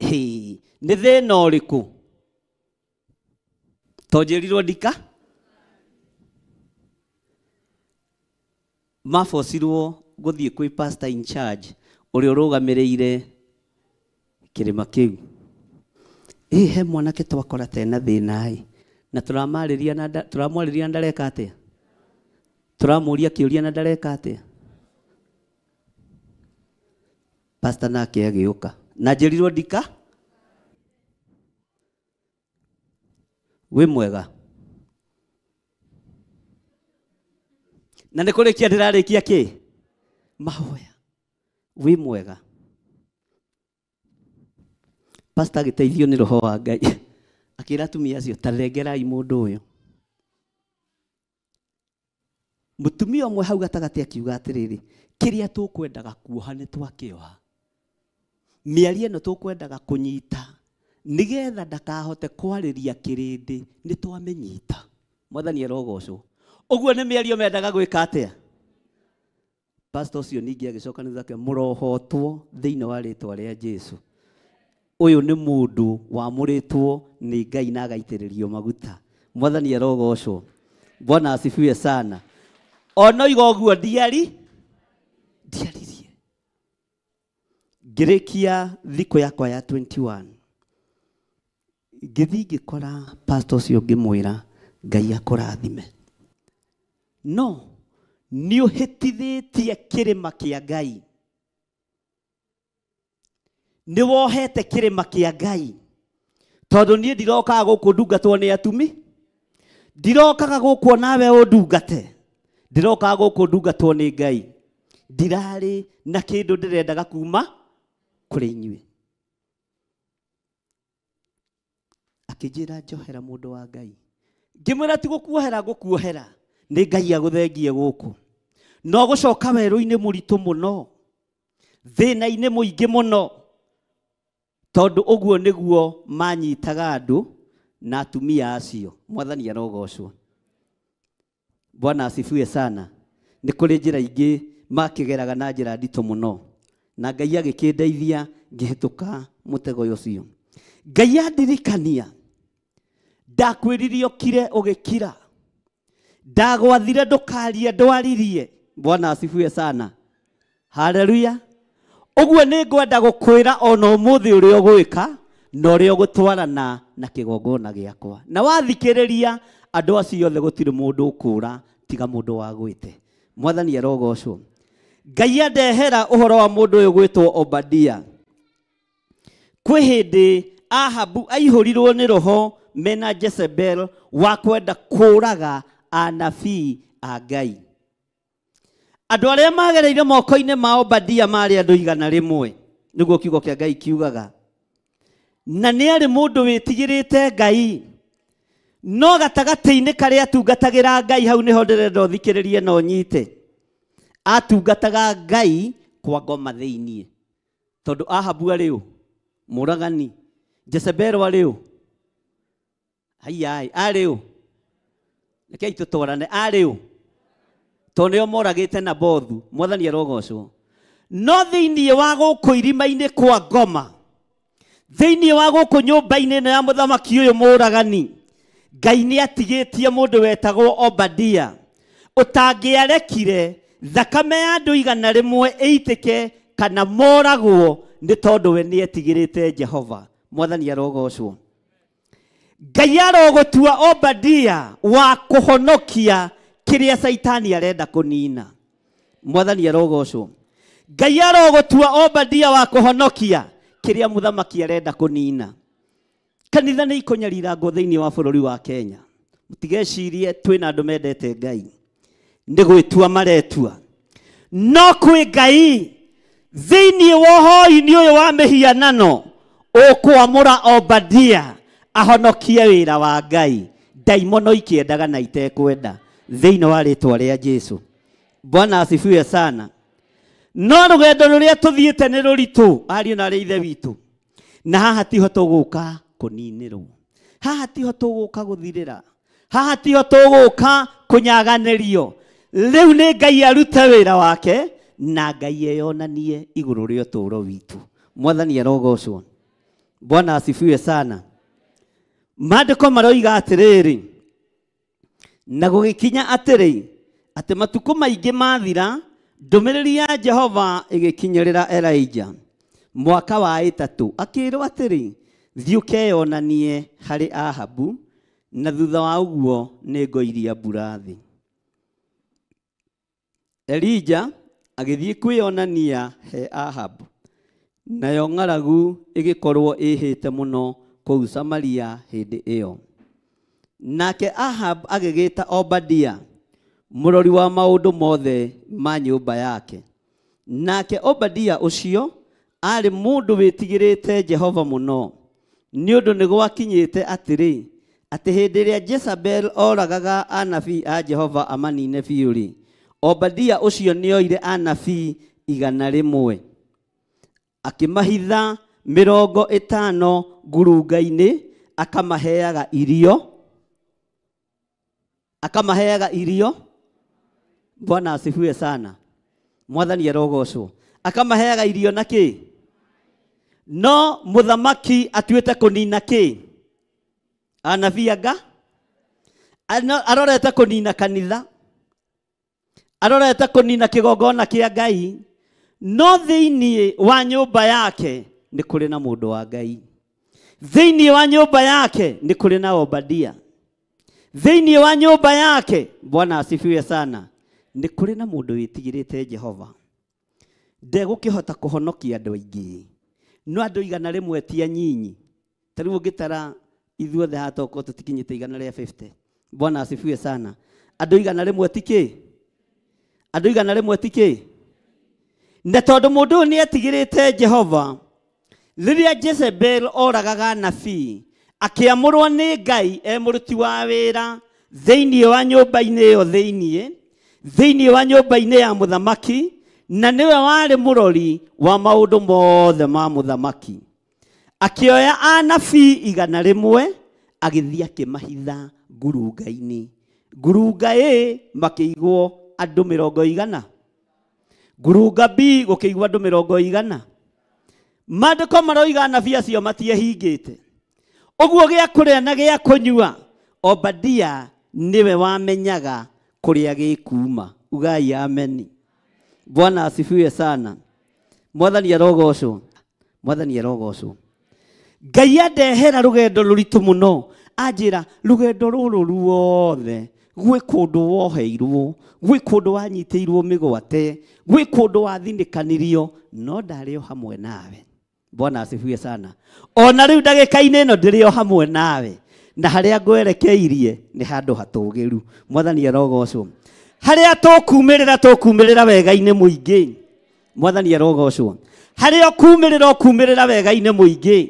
nĩ thĩna ũrĩkũ? To njĩrirwo ndika? Mabocirwo gũthiĩ kwĩ pastor in charge ũrĩa ũrũgamĩrĩire kĩrĩma kĩu. He mwanake twakora tena thĩna ĩ. Na tũramarĩria na tũramwarĩria na ndareka atĩa? Tũramũria kĩũria na ndareka atĩa? Pastor nake agĩũka. Na njĩrirwo ndika? Wĩ mwega. Na nĩ kũrĩkia ndĩrarĩkia kĩ? Mahoya. Wĩ mwega. Pastor agĩteithio nĩ roho wa Ngai. Akĩra atumia acio ta rengerai mũndũ ũyũ. Mũtumia ũmwe hau gatagatĩ akiuga atĩrĩrĩ, kĩrĩa tũkwendaga kuoha nĩ twakĩoha. Mĩario ĩno tũkwendaga kũnyita nĩgetha ndakahote kwarĩria kĩrĩndĩ nĩ twamĩnyita. Mwathani arogocwo. Ũguo nĩ mĩario mendaga gwĩka atĩa? Pastor ũcio ningĩ agĩcoka nĩ thake mũrohotwo thĩinĩ wa rĩtwa rĩa Jesu. Ũyũ nĩ mũndũ wamũrĩtwo nĩ Ngai na agaitĩrĩrio maguta. Mwathani arogocwo. Bwana asifiwe sana. Ona iga ũguo ndiaririe. Ngĩrĩkia thikũ yakwa ya 21. Ngĩthiĩ ngĩkora pastor ũcio ngĩmwĩra Ngai akũrathime. No nĩ ũhĩtithĩtie kĩrĩma kĩa Ngai. Nĩ wohete kĩrĩma kĩa Ngai. Tondũ niĩ ndirokaga gũkũ ndungatwo nĩ atumi. Ndirokaga gũkũ nawe ũndungate. Ndĩrokaga gũkũ ndungatwo nĩ Ngai. Ndirarĩ na kĩndũ ndĩrendaga kuma kũrĩ inyuĩ. Akĩnjĩra njohera mũndũ wa Ngai. Ngĩmwĩra ti gũkuohera ngũkuohera, nĩ Ngai agũthengie gũkũ. No gũcoka werũ-inĩ mũritũ mũno, thĩna-inĩ mũingĩ mũno, tondũ ũguo nĩguo manyitaga andũ na atumia acio. Mwathani arogocwo. Bwana asifiwe sana. Nĩ kũrĩ njĩra ingĩ makĩgeraga na njĩra nditũ mũno, na Ngai agĩkĩndeithia ngĩhĩtũka mũtego ũcio. Ngai andirikania, ndakwĩrire ũkire ũgĩkira, ndagwathire ndũkarie ndwaririe. Bwana asifiwe sana. Haleluya. Ũguo nĩ ngwenda gũkwĩra ona ũmũthĩ ũrĩa ũgwĩka na ũrĩa ũgũtwarana na kĩgongona gĩakwa. Na wathikĩrĩria andũ acio othe gũtirĩ mũndũ ũkũra tiga mũndũ wagwĩte. Mwathani arogocwo. Ngai andehera ũhoro wa mũndũ ũyũ gwĩtwo Obadia. Kwĩ hĩndĩ Ahabu aihũrirwo nĩ roho mena Jezebel wa kwenda kũraga anabii a Ngai. Andũ arĩa magereire moko-inĩ ma Obadia marĩ andũ 100, nĩguo kiugo kĩa Ngai kiugaga. Na nĩ arĩ mũndũ wĩtigĩrĩte Ngai, no gatagatĩ-inĩ karĩa atungatagĩra Ngai, hau nĩho ndĩrenda ũthikĩrĩrie na ũnyite. Atungataga Ngai kwa ngoma thĩiniĩ, tondũ Ahabu arĩ ũ? Mũragani. Jezebel arĩ ũ? Haiai, arĩ ũ? Rekei tũtwarane, arĩ ũ? Tondũ nĩo moragĩte Nabothu. Mwathani arogocwo. No thĩiniĩ wa gũkũ irima-inĩ kwa ngoma, thĩiniĩ wa gũkũ nyũmba-inĩ ĩno ya mũthamaki ũyũ mũragani, Ngai nĩ atigĩtie mũndũ wetagwo Obadia ũtangĩarekire thakame ya andũ 100 ĩitĩke kana moragwo, nĩ tondũ we nĩ etigĩrĩte Jehova. Mwathani arogocwo. Ngai arogũtua Obadia wa kũhonokia kĩrĩa Caitani arenda kũnina. Mwathani arogocwo. Ngai arogũtua Obadia wa kũhonokia kĩrĩa mũthamaki arenda kũnina. Kanitha nĩ ikũnyarirangwo thĩinĩ wa bũrũri wa Kenya. Mũtigecirie twĩna andũ mendete Ngai, nĩ gwĩtua maretua. No kwĩ Ngai thĩinĩ wa ũhoi-inĩ ũyũ wa mĩhianano ũkwamũra Obadia ahonokie wĩra wa Ngai. Ndaimono ikĩendaga na itekwenda, thĩinĩ wa rĩtwa rĩa Jesu. Bwana asifiwe sana. No rũgendo rũrĩa tũthiĩte nĩ rũritũ, ariũ na arĩ ithe witũ. Na haha tiho tũgũka kũninĩrwo, haha tiho tũgũka gũthirĩra, haha tiho tũgũka kũnyaganĩrio. Rĩu nĩ Ngai arute wĩra wake na Ngai eyonanie igũrũ rĩa ũtũũro witũ. Mwathani arogocwo. Bwana asifiwe sana. Maandĩko maroiga atĩrĩrĩ, na gũgĩkinya atĩrĩ, atĩ matukũ maingĩ mathira, ndũmĩrĩri ya Jehova ĩgĩkinyĩrĩra Elijah mwaka wa 3, akĩrwo atĩrĩ, thiĩ ũkeyonanie harĩ Ahabu, na thutha wa ũguo nĩ ngoiria mbura thĩ. Elijah agĩthiĩ kwĩyonania he Ahabu, nayo ng'aragu ĩgĩkorwo ĩhĩte mũno kũu Samaria hĩndĩ ĩyo. Nake Ahab agĩgĩta Obadia, mũrori wa maũndũ mothe ma nyũmba yake. Nake Obadia ũcio arĩ mũndũ wĩtigĩrĩte Jehova mũno, nĩ ũndũ nĩ gwakinyĩte atĩrĩ, atĩ hĩndĩ ĩrĩa Jezebel oragaga anabii a Jehova amanine biũ-rĩ, Obadia ũcio nĩoire anabii 100, akĩmahitha 50 ngurunga-inĩ, akamaheaga irio, akamaheaga irio. Bwana asifiwe sana. Mwathani arogocwo. Akamaheaga irio na kĩ? No mũthamaki atuĩte kũnina kĩ? Anabii anga arorete kũnina kanitha, arorete kũnina kĩgongona kĩa Ngai, no thĩinĩ wa nyũmba yake nĩ kũrĩ na mũndũ wa Ngai. Thĩinĩ wa nyũmba yake nĩ kũrĩ na Obadia. Thĩinĩ wa nyũmba yake, Bwana asifiwe sana, nĩ kũrĩ na mũndũ wĩtigĩrĩte Jehova. Ndegũkĩhota kũhonokia andũ aingĩ, no andũ 100 ti anyinyi. Ta rĩu ũngĩtara ithuothe haha tokorwo tũtikinyĩte 150. Bwana asifiwe sana. Andũ 100 ti kĩ? Andũ 100 ti kĩ? Na tondũ mũndũ ũyũ nĩetigĩrĩte Jehova, rĩrĩa Jezebel oragaga anabii, akĩamũrwo nĩ Ngai e mũruti wa wĩra thĩinĩ wa nyũmba-inĩ ĩyo thĩinĩ wa nyũmba-inĩ ya mũthamaki, na nĩwe warĩ mũrori wa maũndũ mothe ma mũthamaki. Akĩoya anabii 100 agĩthiĩ akĩmahitha ngurunga-inĩ. Ngurunga A makĩigwo andũ 100, ngurunga B gũkĩigwo andũ 100. Maandĩko maroiga anabii acio matiehingĩte. Ũguo gĩa kũrĩa na gĩa kũnyua, Obadia nĩwe wamenyaga kũrĩa gĩkuma. Ugai ameni. Bwana asifiwe sana. Mwathani arogocwo. Mwathani arogocwo. Ngai andehera rũgendo rũritũ mũno, anjĩra rũgendo rũrũ ruothe gwĩ kũndũ woheirwo, gwĩ kũndũ wanyitĩirwo mĩgwate, gwĩ kũndũ wathinĩkanirio, no ndarĩ o hamwe nawe. Bwana asifiwe sana. Ona rĩu ndagĩka-inĩ ĩno ndĩrĩ o hamwe nawe, na harĩa ngwerekeirie nĩ handũ hatũgĩru. Mwathani arogocwo. Harĩa tũkumĩrĩra tũkumĩrĩra wega-inĩ mũingĩ. Mwathani arogocwo. Harĩa ũkumĩrĩra ũkumĩrĩra wega-inĩ mũingĩ.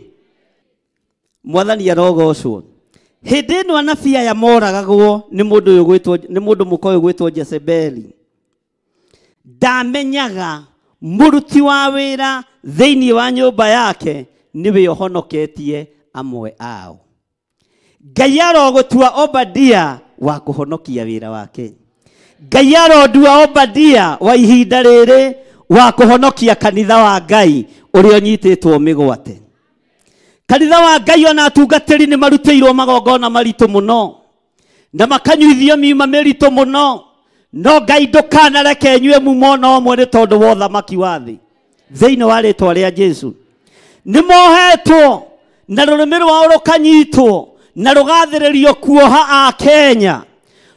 Mwathani arogocwo. Hĩndĩ ĩno anabii aya moragagwo nĩ mũndũ ũyũ gwĩtwo, nĩ mũndũ mũka ũyũ gwĩtwo Jezebeli. Ndamenyaga mũruti wa wĩra thĩinĩ wa nyũmba yake nĩwe ũhonoketie amwe ao. Ngai arogũtua Obadia wa kũhonokia wĩra wake. Ngai arondua Obadia wa ihinda rĩrĩ wa kũhonokia kanitha wa Ngai ũrĩa ũnyitĩtwo mĩgwate. Kanitha wa Ngai ona atungatĩri nĩ marutĩirwo magongona maritũ mũno na makanyuithio miuma mĩritũ mũno, no Ngai ndũkanareke nyue mumo ona ũmwe nĩ tondũ wa ũthamaki wa thĩ. Thĩinĩ wa rĩtwa rĩa Jesu nĩ mohetwo na rũrĩmĩ rwao rũkanyitwo na rũgathĩrĩrio kuoha a Kenya,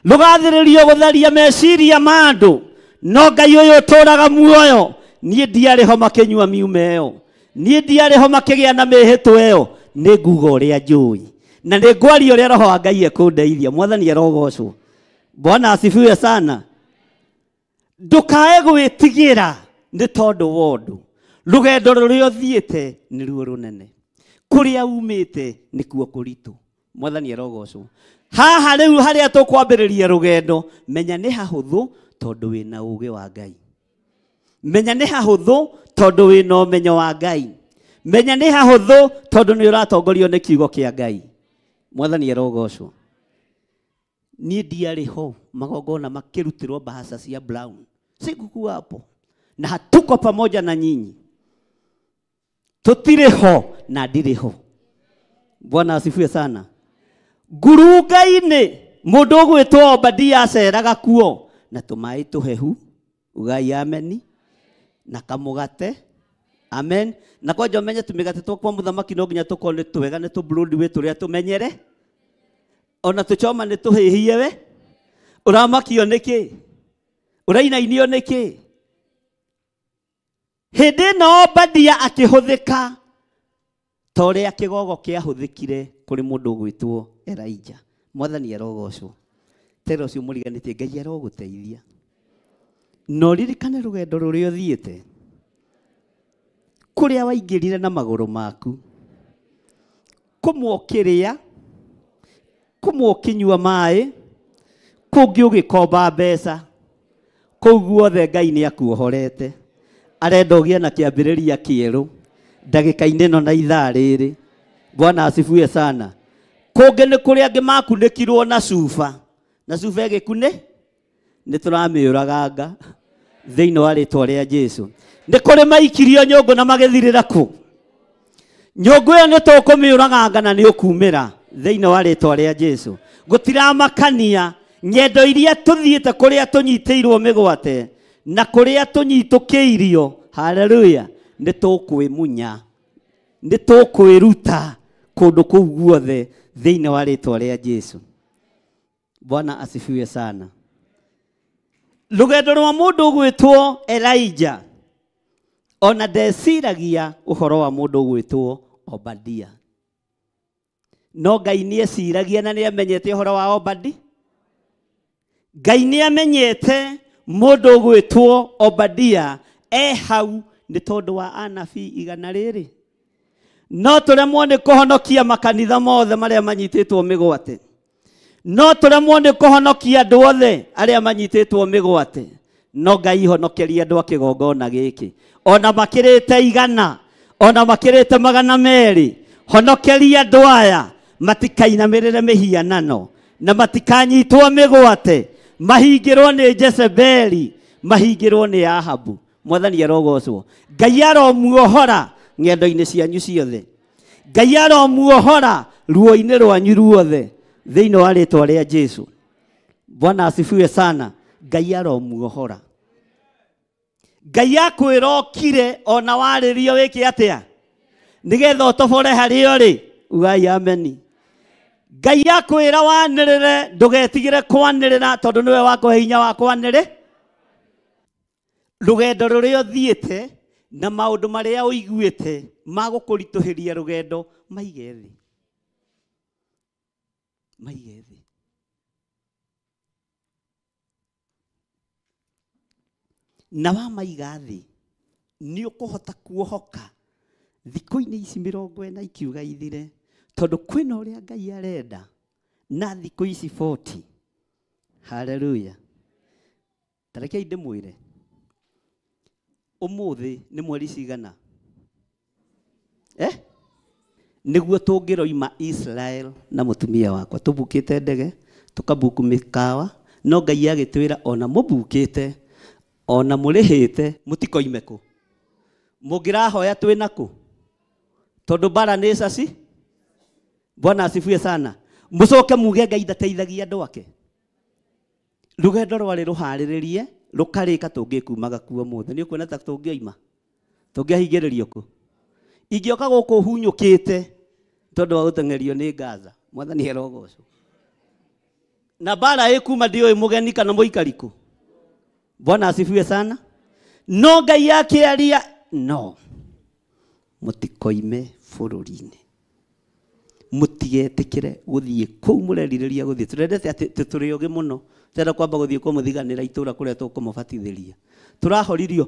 rũgathĩrĩrio gũtharia meciria ma andũ, no Ngai ũyũ ũtũũraga muoyo, niĩ ndiarĩ ho makĩnyua miuma ĩyo, niĩ ndiarĩ ho makĩgĩa na mĩhĩtwa ĩyo, nĩ nguga ũrĩa njũĩ na nĩ ngwaria ũrĩa Roho wa Ngai ekũndeithia. Mwathani arogocwo. Bwana asifiwe sana. Ndũkae gwĩtigĩra nĩ tondũ wa ũndũ. Rũgendo rũrĩa ũthiĩte nĩruo rũnene, kũrĩa umĩte nĩkuo kũritũ. Mwathani arogocwo. Haha rĩu harĩa tũkwambĩrĩria rũgendo, menya nĩ hahũthũ tondũ wĩna ũũgĩ wa Ngai. Menya nĩ hahũthũ tondũ wĩna ũmenyo wa Ngai. Menya nĩ hahũthũ tondũ nĩ ũratongorio nĩ kiugo kĩa Ngai. Mwathani arogocwo. Niĩ ndiarĩ ho magongona makĩrutĩrwo mbahaca cia brown, sikukuwa hapo na hatuko pamoja na nyinyi, tũtirĩ ho na ndirĩ ho. Bwana asifiwe sana. Ngurunga-inĩ mũndũ ũgwĩtwo Obadia aceraga kuo na tũmaĩ tũhehu, ugai ameni, na kamũgate, amen. Na kwanja ũmenye tũmĩgate twakwa mũthamaki no nginya tũkorwo nĩ twega, nĩ tũbroadway tũrĩa tũmenyere, ona tũchoma nĩ tũhĩhie we. Ũramakio nĩkĩ? Ũrainainio nĩkĩ? Hĩndĩ ĩno Obadia akĩhũthĩka ta ũrĩa kĩgogo kĩahũthĩkire kũrĩ mũndũ ũgwĩtwo Elijah. Mwathani arogocwo. Tera ũcio mũriganĩtie, Ngai arogũteithia. Na ũririkane rũgendo rũrĩa ũthiĩte, kũrĩa waingĩrire na magũrũ maku, kũmwe ũkĩrĩa, kũmwe ũkĩnyua maĩ, kũngĩ ũgĩkomba mbeca, kũu guothe Ngai nĩ akuohorete. Arenda ũgĩe na kĩambĩrĩria kĩerũ ndagĩka-inĩ ĩno na ithaa rĩrĩ. Bwana asifiwe sana. Kũngĩ nĩ kũrĩa angĩ makunĩkirwo na cuba, na cuba ĩgĩkunĩ nĩ tũramĩũraganga thĩinĩ wa rĩtwa rĩa Jesu. Nĩ kũrĩ maikirio nyũngũ na magĩthirĩra kũ. Nyũngũ ĩyo nĩ tũkũmĩũraganga na nĩ ũkumĩra thĩinĩ wa rĩtwa rĩa Jesu. Gũtiramakania ng'endo iria tũthiĩte, kũrĩa tũnyitĩirwo mĩgwate na kũrĩa tũnyitũkĩirio, haleluya, nĩ tũkwĩmunya, nĩ tũkwĩruta kũndũ kũu guothe thĩinĩ wa rĩtwa rĩa Jesu. Bwana asifiwe sana. Rũgendo rwa mũndũ ũgwĩtwo Elijah ona ndeciragia ũhoro wa mũndũ ũgwĩtwo Obadia, no Ngai nĩeciragia na nĩamenyete ũhoro wa Obadia. Ngai nĩamenyete Mũndũ ũgwĩtwo Obadia e hau nĩ tondũ wa anabii igana rĩrĩ. No tũremwo nĩ kũhonokia makanitha mothe marĩa manyitĩtwo mĩgwate. No tũremwo nĩ kũhonokia andũ othe arĩa manyitĩtwo mĩgwate. No Ngai honokeria andũ a kĩgongona gĩkĩ. Ona makĩrĩte 100, ona makĩrĩte 200, honokeria andũ aya matikainamĩrĩre mĩhianano na matikanyitwo mĩgwate, mahingĩrwo nĩ Jezebeli, mahingĩrwo nĩ Ahabu. Mwathani arogocwo. Ngai aromuohora ng'endo-inĩ cianyu ciothe. Ngai aromuohora ruo-inĩ rwanyu ruothe thĩinĩ wa rĩtwa rĩa Jesu. Bwana asifiwe sana. Ngai aromuohora. Ngai akwĩra ũkire ona warĩrio wĩke atĩa? Nĩgetha ũtobore harĩo rĩ, ugai ameni. Ngai akwĩra wanĩrĩre, ndũgetigĩre kwanĩrĩra tondũ nĩwe wakũhe hinya wa kwanĩrĩ. Rũgendo rũrĩa ũthiĩte na maũndũ marĩa ũiguĩte magũkũritũhĩria rũgendo maige thĩ. Maige thĩ. Na wamaiga thĩ nĩ ũkũhota kuohoka thikũ-inĩ ici 40 ikiuga ithire, tondũ kwĩna ũrĩa Ngai arenda na thikũ ici 40. Haleluya. Tarekei ndĩmwĩre ũmũthĩ nĩ mweri cigana? Nĩguo tũngĩroima Israel na mũtumia wakwa tũbukĩte ndege tũkabuku mĩkawa, no Ngai agĩtwĩra ona mũbukĩte ona mũrĩhĩte mũtikoime kũ. Mũngĩrahoya twĩna kũ? Tondũ bara nĩ caci. Bwana asifiwe sana. Mũcoke muge Ngai ndateithagia andũ ake. Rũgendo rwarĩ rũharĩrĩrie rũkarĩka tũngĩkumaga kuo mũthĩ. Nĩ ũkuona ta tũngĩoima? Tũngĩahingĩrĩrio kũ? Ingĩoka gũkũ hunyũkĩte tondũ wa gũteng'erio nĩ Gaza. Mwathani arogocwo. Na bara ĩkuma ndiũĩ mũgeni kana mũikari kũ. Bwana asifiwe sana. No Ngai akĩaria no mũtikoime bũrũri-inĩ. Mũtigetĩkĩre gũthiĩ kũu mũrerirĩria gũthiĩ. Tũrendete atĩ tũrĩ ũgĩ mũno. Tũrenda kwamba gũthiĩ kũmũthiganĩra itũra kũrĩa tũkũmũbatithĩria. Tũrahoririo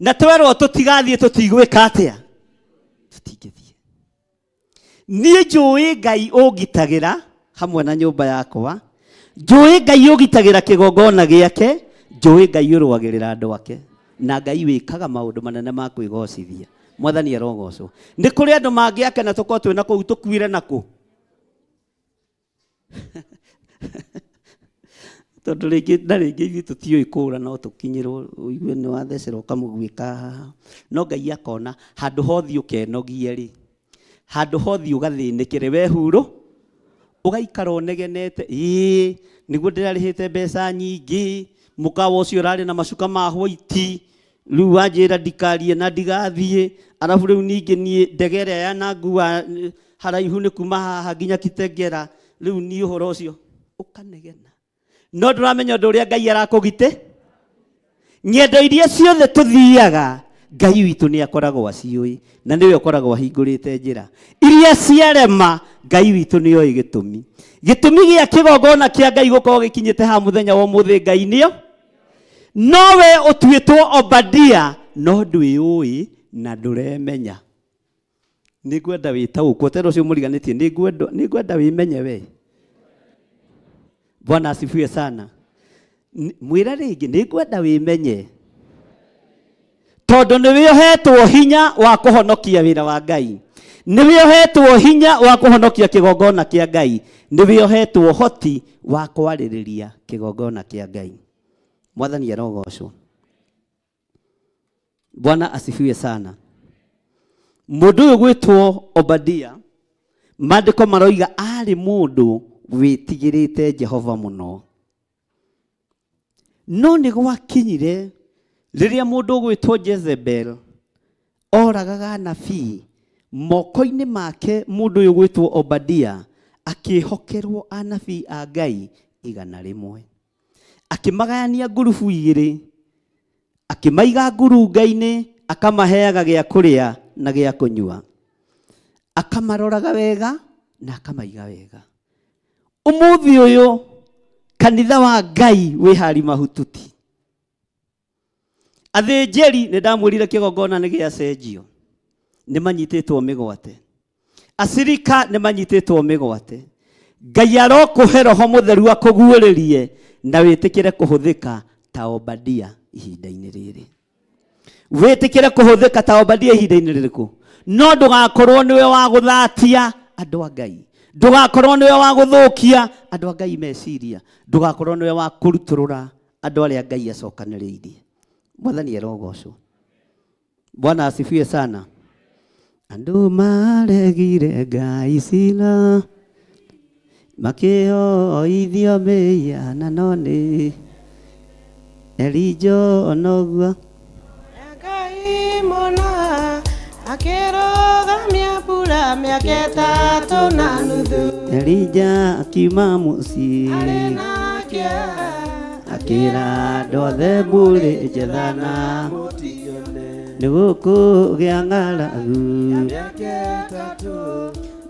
na twerwo tũtigathiĩ tũtigwĩka atĩa? Tũtingĩthiĩ. Niĩ njũĩ Ngai ũngitagĩra hamwe na nyũmba yakwa. Njũĩ Ngai ũgitagĩra kĩgongona gĩake. Njũĩ Ngai ũrũagĩrĩra andũ ake. Na Ngai wĩkaga maũndũ manene ma kwĩgocithia. Mwathani arogocwo. Nĩ kũrĩ andũ mangĩakena tũkorwo twĩna kũu tũkuire nakũ. Tondũ rĩngĩ na rĩngĩ ithuĩ tũtiũĩ kũũra no tũkinyĩrwo ũigue nĩ wathecerwo ũkamũguĩka haha. No Ngai akona handũ hothiĩ ũkenogie rĩ, handũ hothiĩ ũgathĩnĩkĩre we hurũ, ũgaikara ũnegenete, ĩĩ nĩguo ndĩrarĩhĩte mbeca nyingĩ, mũkawa ũcio ũrarĩ na macuka ma white, rĩu wanjĩra ndikarie na ndigathiĩ, arabu rĩu ningĩ niĩ ndege ĩrĩa yanangua haraihu nĩ kuma haha nginya Kitengela, rĩu niĩ ũhoro ũcio ũkanegena. No ndũramenya ũndũ ũrĩa Ngai arakũgitĩ. Ng'endo iria ciothe tũthiaga Ngai witũ nĩ akoragwo aciũĩ na nĩwe ũkoragwo ahingũrĩte njĩra. Iria ciarema Ngai witũ nĩ oĩ gĩtũmi. Gĩtũmi gĩa kĩgongona kĩa Ngai gũkorwo gĩkinyĩte haha mũthenya wa ũmũthĩ Ngai nĩo. Nowe ũtuĩtwo Obadia no ndwĩũĩ na ndũremenya. Nĩngwenda wĩtaũkwo tena ũcio mũriganĩtie, nĩngwenda wĩmenye we. Bwana asifiwe sana. Mwĩra rĩngĩ nĩngwenda wĩmenye. Tondũ nĩwe ũhetwo hinya wa kũhonokia wĩra wa Ngai. Nĩwe ũhetwo hinya wa kũhonokia kĩgongona kĩa Ngai. Nĩwe ũhetwo ũhoti wa kwarĩrĩria kĩgongona kĩa Ngai. Mwathani arogocwo. Bwana asifiwe sana. Mũndũ ũyũ gwĩtwo Obadia, maandĩko maroiga arĩ mũndũ wĩtigĩrĩte Jehova mũno. No nĩ gwakinyire rĩrĩa mũndũ ũgwĩtwo Jezebel oragaga anabii moko-inĩ make, mũndũ ũyũ ũgwĩtwo Obadia akĩhokerwo anabii a Ngai 100. Akĩmagayania ngurubu igĩrĩ, akĩmaiga ngurunga-inĩ, akamaheaga gĩa kũrĩa na gĩa kũnyua, akamaroraga wega na akamaiga wega. Ũmũthĩ ũyũ Kanitha wa Ngai wĩ hari mahututi. Athĩnjĩri nĩ ndamwĩrire kĩgongona nĩ gĩacenjio, nĩ manyitĩtwo mĩgwate. Acirika nĩ manyitĩtwo mĩgwate. Ngai arokũhe roho mũtheru akũguũrĩrie na wĩtĩkĩre kũhũthĩka ta Obadia ihinda-inĩ rĩrĩ. Wĩtĩkĩre kũhũthĩka ta Obadia ihinda-inĩ rĩrĩkũ? No ndũgakorwo nĩwe wa gũthatia andũ a Ngai, ndũgakorwo nĩwe wa gũthũkia andũ a Ngai meciria, ndũgakorwo nĩwe wa kũrutũrũra andũ arĩa Ngai acokanĩrĩirie. Mwathani arogocwo. Bwana asifiwe sana. Andũ maregire Ngai cira, makĩoithio mĩhianano nĩ Elijah onoguo. Ngai mũno akĩrũgamia mbura mĩaka ĩtatũ na nuthu. Elijah akiuma mũciĩ arĩ na kĩeha, akĩra andũ othe mũrĩ njethana nĩ gũkũgĩa ng'aragu,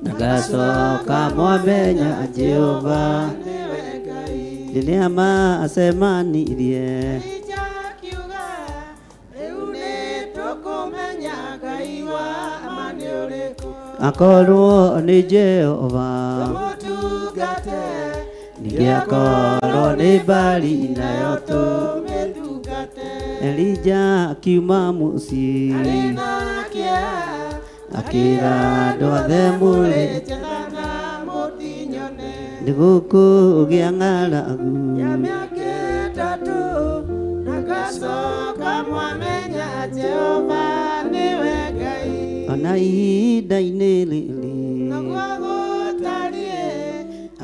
na ngacoka mwamenya Jehova rĩrĩa macemanirie. Akorwo nĩ Jehova, ningĩ akorwo nĩ Baali nayo tũmĩtungate. Elijah akiuma mũciĩ akĩra andũ othe mũrĩ nĩ gũkũgĩa ng'aragu, ona ihinda-inĩ rĩrĩ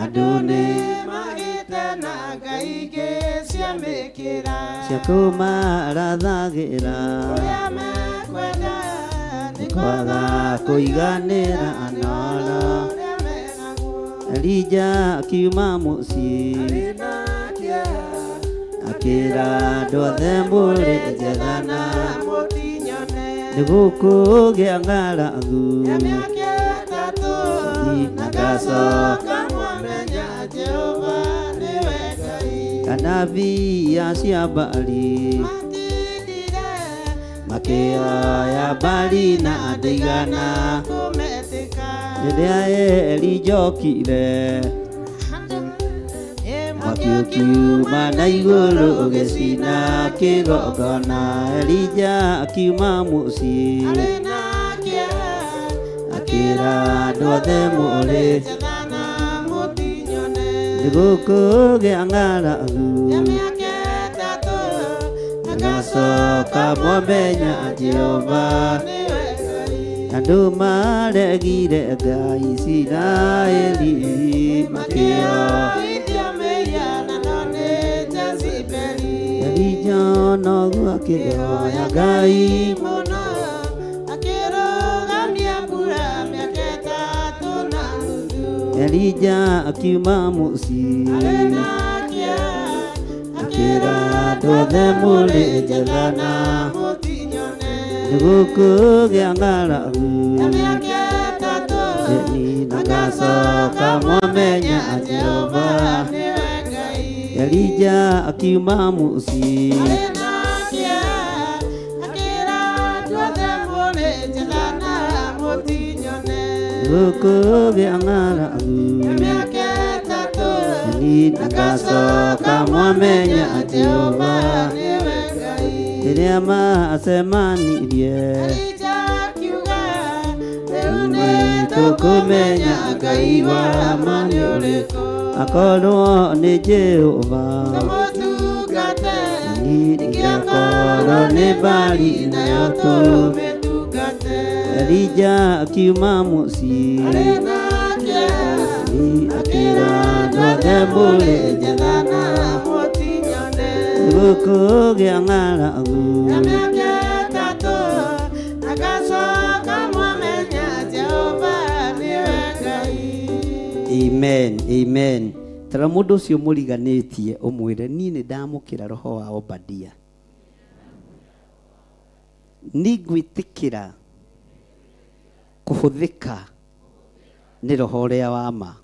andũ nĩ magĩte na ngai ingĩ cia mĩkĩra cia kũmarathagĩra, ũrĩa mekwenda nĩ kwaga kũiganĩra anora. Elijah akiuma mũciĩ akĩra andũ othe mũrĩ njethana nĩ gũkũgĩa ng'aragu, na ngacoka anabii acia Baali makĩoya Baali na ndaigana. Rĩrĩa Elijah okire mwaki ũkiuma na igũrũ ũgĩcina kĩgongona. Elijah akiuma mũciĩ akĩra andũ othe mũrĩ nĩ gũkũgĩa ng'aragu, na ngacoka mwamenya Jehova. Andũ maregire Ngai Isiraeli makĩoithio Elijah noguo akĩhoya Ngai mũno akĩrũgamia mbura mĩaka ĩtatũ na nuthu. Elijah akiuma mũciĩ akĩra andũ othe mũrĩ njethana nĩ gũkũgĩa ng'aragu, na ngacoka mwamenya Jehova. Elijah akiuma mũciĩ gũkũgĩa ng'aragu, na ngacoka mwamenya Jehova. Rĩrĩa macemanirie rĩu nĩ tũkũmenya Ngai wa ma nĩ ũrĩkũ, akorwo nĩ Jehova, ningĩ akorwo nĩ Baali nayo tũmĩtungate. Elijah akiuma mũciĩ akĩra andũ othe mũrĩ njethana gũkũgĩa ng'aragu, Amen, amen. Tara mũndũ ũcio mũriganĩtie ũmwĩre niĩ nĩ ndamũkĩra roho wa Obadia, nĩ ngwĩtĩkĩra kũhũthĩka nĩ roho ũrĩa wa ma.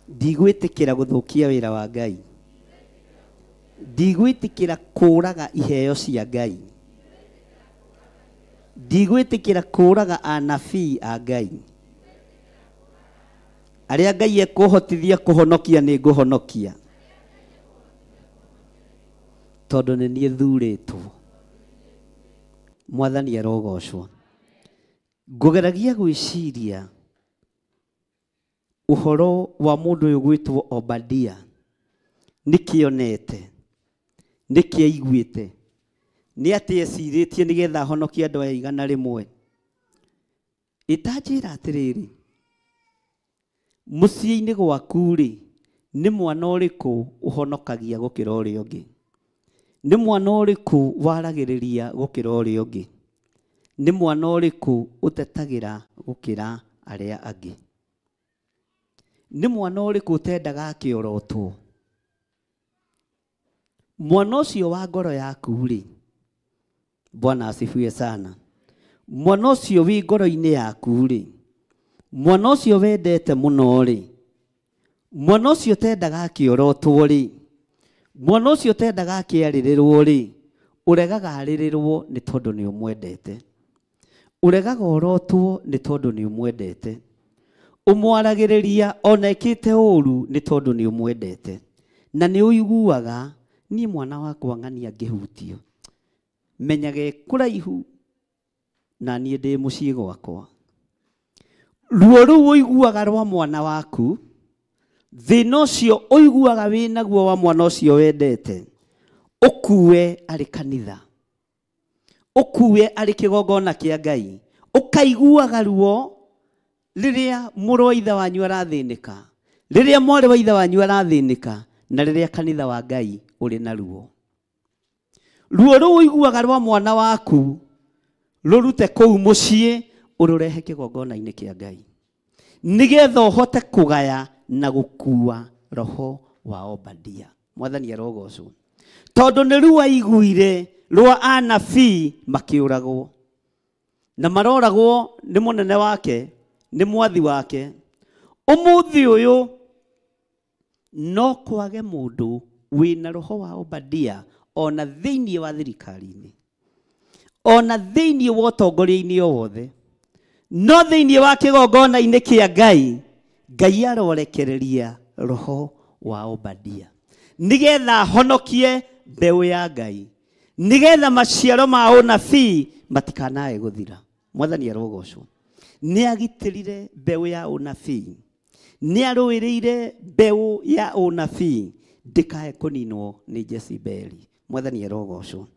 Ndigwĩtĩkĩra gũthũkia wĩra wa Ngai. Ndigwĩtĩkĩra kũũraga iheo cia Ngai. Ndigwĩtĩkĩra kũũraga anabii a Ngai. Arĩa Ngai ekũhotithia kũhonokia nĩ ngũhonokia. Tondũ nĩ niĩ thurĩtwo. Mwathani arogocwo. Ngũgeragia gwĩciria ũhoro wa mũndũ ũyũ gwĩtwo Obadia. Nĩkĩ onete? Nĩkĩ aiguĩte? Nĩ atĩ ecirĩtie nĩgetha ahonokie andũ aya 100. Ĩtanjĩra atĩrĩrĩ, mũciĩ-inĩ gwaku rĩ, nĩ mwana ũrĩkũ ũhonokagia gũkĩra ũrĩa ũngĩ? Nĩ mwana ũrĩkũ waragĩrĩria gũkĩra ũrĩa ũngĩ? Nĩ mwana ũrĩkũ ũtetagĩra gũkĩra arĩa angĩ? Nĩ mwana ũrĩkũ ũtendaga akĩorotwo? Mwana ũcio wa ngoro yaku rĩ, Bwana asifiwe sana. Mwana ũcio wĩ ngoro-inĩ yaku rĩ, mwana ũcio wendete mũno rĩ, mwana ũcio ũtendaga akĩorotwo rĩ, mwana ũcio ũtendaga akĩarĩrĩrwo rĩ, ũregaga arĩrĩrwo nĩ tondũ nĩ ũmwendete. Ũregaga orotwo nĩ tondũ nĩ ũmwendete. Ũmwaragĩrĩria ona ĩkĩte ũru nĩ tondũ nĩ ũmwendete. Na nĩ ũiguaga niĩ mwana wakwa ng'ania ngĩhutio. Menyage kũraihu na niĩ ndĩ mũciĩ gwakwa. Ruo rũu ũiguaga rwa mwana waku, thĩna ũcio ũiguaga wĩnaguo wa mwana ũcio wendete, ũkue arĩ kanitha, ũkue arĩ kĩgongona kĩa Ngai, ũkaiguaga ruo rĩrĩa mũrũ wa ithe wanyu arathĩnĩka, rĩrĩa mwarĩ wa ithe wanyu arathĩnĩka, na rĩrĩa kanitha wa Ngai ũrĩ na ruo. Ruo rũu ũiguaga rwa mwana waku rũrute kũu mũciĩ ũrũrehe kĩgongona-inĩ kĩa Ngai, nĩgetha ũhote kũgaya na gũkua roho wa Obadia. Mwathani arogocwo. Tondũ nĩ ruo aiguire rwa anabii makĩũragwo, na maroragwo nĩ mũnene wake, nĩ mwathi wake. Ũmũthĩ ũyũ no kwage mũndũ wĩna roho wa Obadia ona thĩinĩ wa thirikari-inĩ, ona thĩinĩ wa ũtongoria-inĩ o wothe, no thĩinĩ wa kĩgongona-inĩ kĩa Ngai, Ngai arorekereria roho wa Obadia nĩgetha ahonokie mbeũ ya Ngai, nĩgetha maciaro ma ũnabii matikanae gũthira. Mwathani arogocwo. Nĩ agitĩrire mbeũ ya ũnabii, nĩ arũĩrĩire mbeũ ya ũnabii ndĩkae kũninwo nĩ Jezebeli. Mwathani arogocwo.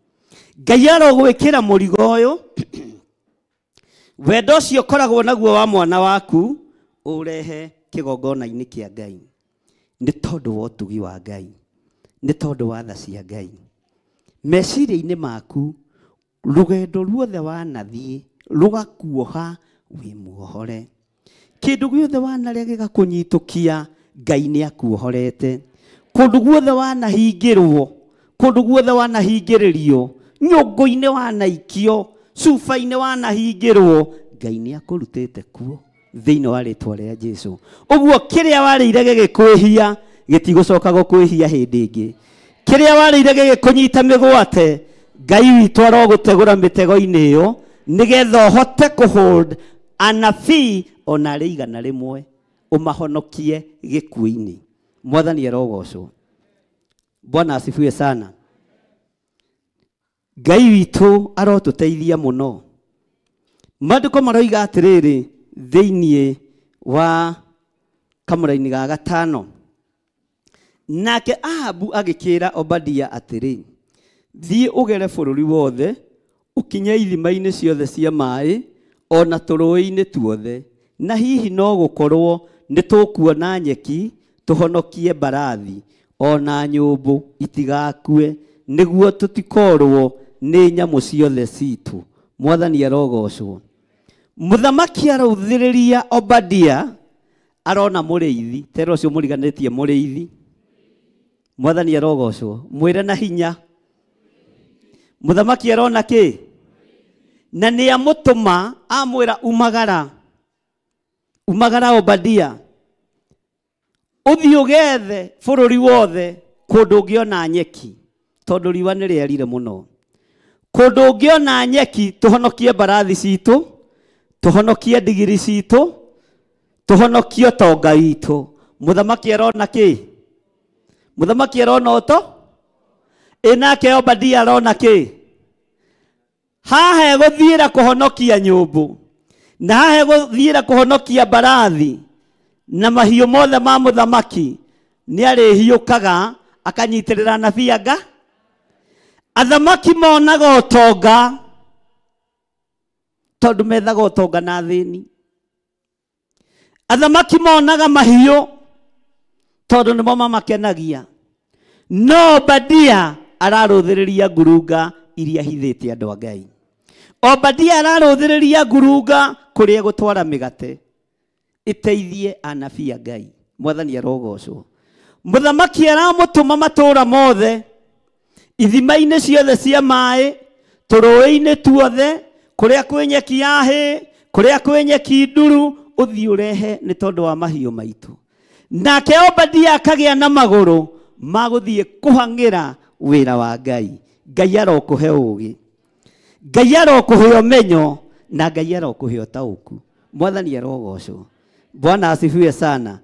Ngai arogwĩkĩra mũrigo ũyũ, wendo ũcio ũkoragwo naguo wa mwana waku ũrehe kĩgongona-inĩ kĩa Ngai, nĩ tondũ wa ũtugi wa Ngai, nĩ tondũ wa tha cia Ngai. Meciria-inĩ maku rũgendo ruothe wanathiĩ rũgakuoha wĩ muohore, kĩndũ gĩothe wanarĩa gĩgakũnyitũkia Ngai nĩ akuohorete. Kũndũ guothe wanahingĩrwo, kũndũ guothe wanahingĩrĩrio, nyũngũ-inĩ wanaikio, cuba-inĩ wanahingĩrwo, Ngai nĩ akũrutĩte kuo thĩinĩ wa rĩtwa rĩa Jesu. Ũguo kĩrĩa warĩire gĩgĩkwĩhia gĩtigũcoka gũkwĩhia hĩndĩ ĩngĩ. Kĩrĩa warĩire gĩgĩkũnyita mĩgwate, Ngai witũ arogũtegũra mĩtego-inĩ ĩyo nĩgetha ũhote kũhold anabii ona arĩ 100 ũmahonokie gĩkuũ-inĩ. Mwathani arogocwo. Bwana asifiwe sana. Ngai witũ arotũteithia mũno. Maandĩko maroiga atĩrĩrĩ thĩinĩ wa kamũraini ga 5, nake Ahabu agĩkĩra Obadia atĩrĩ, thiĩ ũgere bũrũri wothe, ũkinye ithima-inĩ ciothe cia maĩ ona tũrũĩ-inĩ tuothe, na hihi no gũkorwo nĩ tũkuona nyeki tũhonokie mbarathi ona nyũmbũ itigakue, nĩguo tũtikorwo nĩ nyamũ ciothe citũ. Mwathani arogocwo. Mũthamaki arauthĩrĩria Obadia, arona mũrĩithi, tera ũcio mũriganĩtie mũrĩithi. Mwathani arogocwo. Mwĩre na hinya. Mũthamaki arona kĩ? Na nĩ amũtũma amwĩra umagara, umagara Obadia, Ũthiĩ ũgethe bũrũri wothe kũndũ ũngĩona nyeki, tondũ riũa nĩ rĩarire mũno. Kũndũ ũngĩona nyeki, tũhonokie mbarathi citũ, tũhonokie ndigiri citũ, tũhonokie ũtonga witũ. Mũthamaki arona kĩ? Mũthamaki arona ũto? Ĩ nake Obadia arona kĩ? Haha egũthiĩra kũhonokia nyũmbũ, na haha egũthiĩra kũhonokia mbarathi na mahiũ mothe ma mũthamaki. Nĩ arĩhiũkaga akanyitĩrĩra anabii anga. Athamaki monaga ũtonga tondũ methaga ũtonga na athĩni. Athamaki monaga mahiũ tondũ nĩmo mamakenagia. No Obadia ararũthĩrĩria ngurunga iria hithĩte andũ a Ngai. Obadia ararũthĩrĩria ngurunga kũrĩa gũtwara mĩgate ĩteithie anabii a Ngai. Mwathani arogocwo. Mũthamaki aramũtũma matũũra mothe, ithima-inĩ ciothe cia maĩ, tũrũĩ-inĩ tuothe, kũrĩa kwĩ nyeki ya hĩ, kũrĩa kwĩ nyeki nduru, ũthiĩ ũrehe nĩ tondũ wa mahiũ maitũ. Nake Obadia akagĩa na magũrũ ma gũthiĩ kũhang'ĩra wĩra wa Ngai. Ngai arokũhe ũũgĩ, Ngai arokũhe ũmenyo, na Ngai arokũhe ũtaũku. Mwathani arogocwo. Bwana asifiwe sana.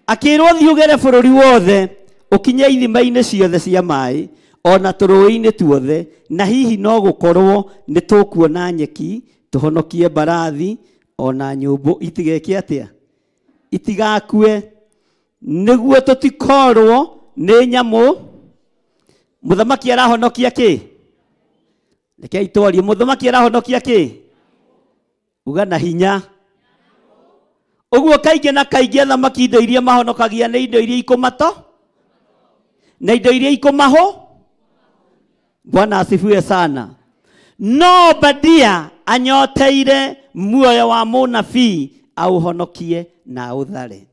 Akĩrwo thiĩ ũgere bũrũri wothe, ũkinye ithima-inĩ ciothe cia maĩ, ona tũrũĩ-inĩ tuothe, na hihi no gũkorwo nĩ tũkuona nyeki, tũhonokie mbarathi, ona nyũmbũ itigeke atĩa? Itigakue, nĩguo tũtikorwo nĩ nyamũ. Mũthamaki arahonokia kĩ? Rekei twarie. Mũthamaki arahonokia kĩ? Uga na hinya. Ũguo kaingĩ na kaingĩ athamaki indo iria mahonokagia nĩ indo iria ikũmato na indo iria ikũmahũ. Bwana asifiwe sana. No Obadia anyoteire muoyo wa mũnabii auhonokie na aũthare.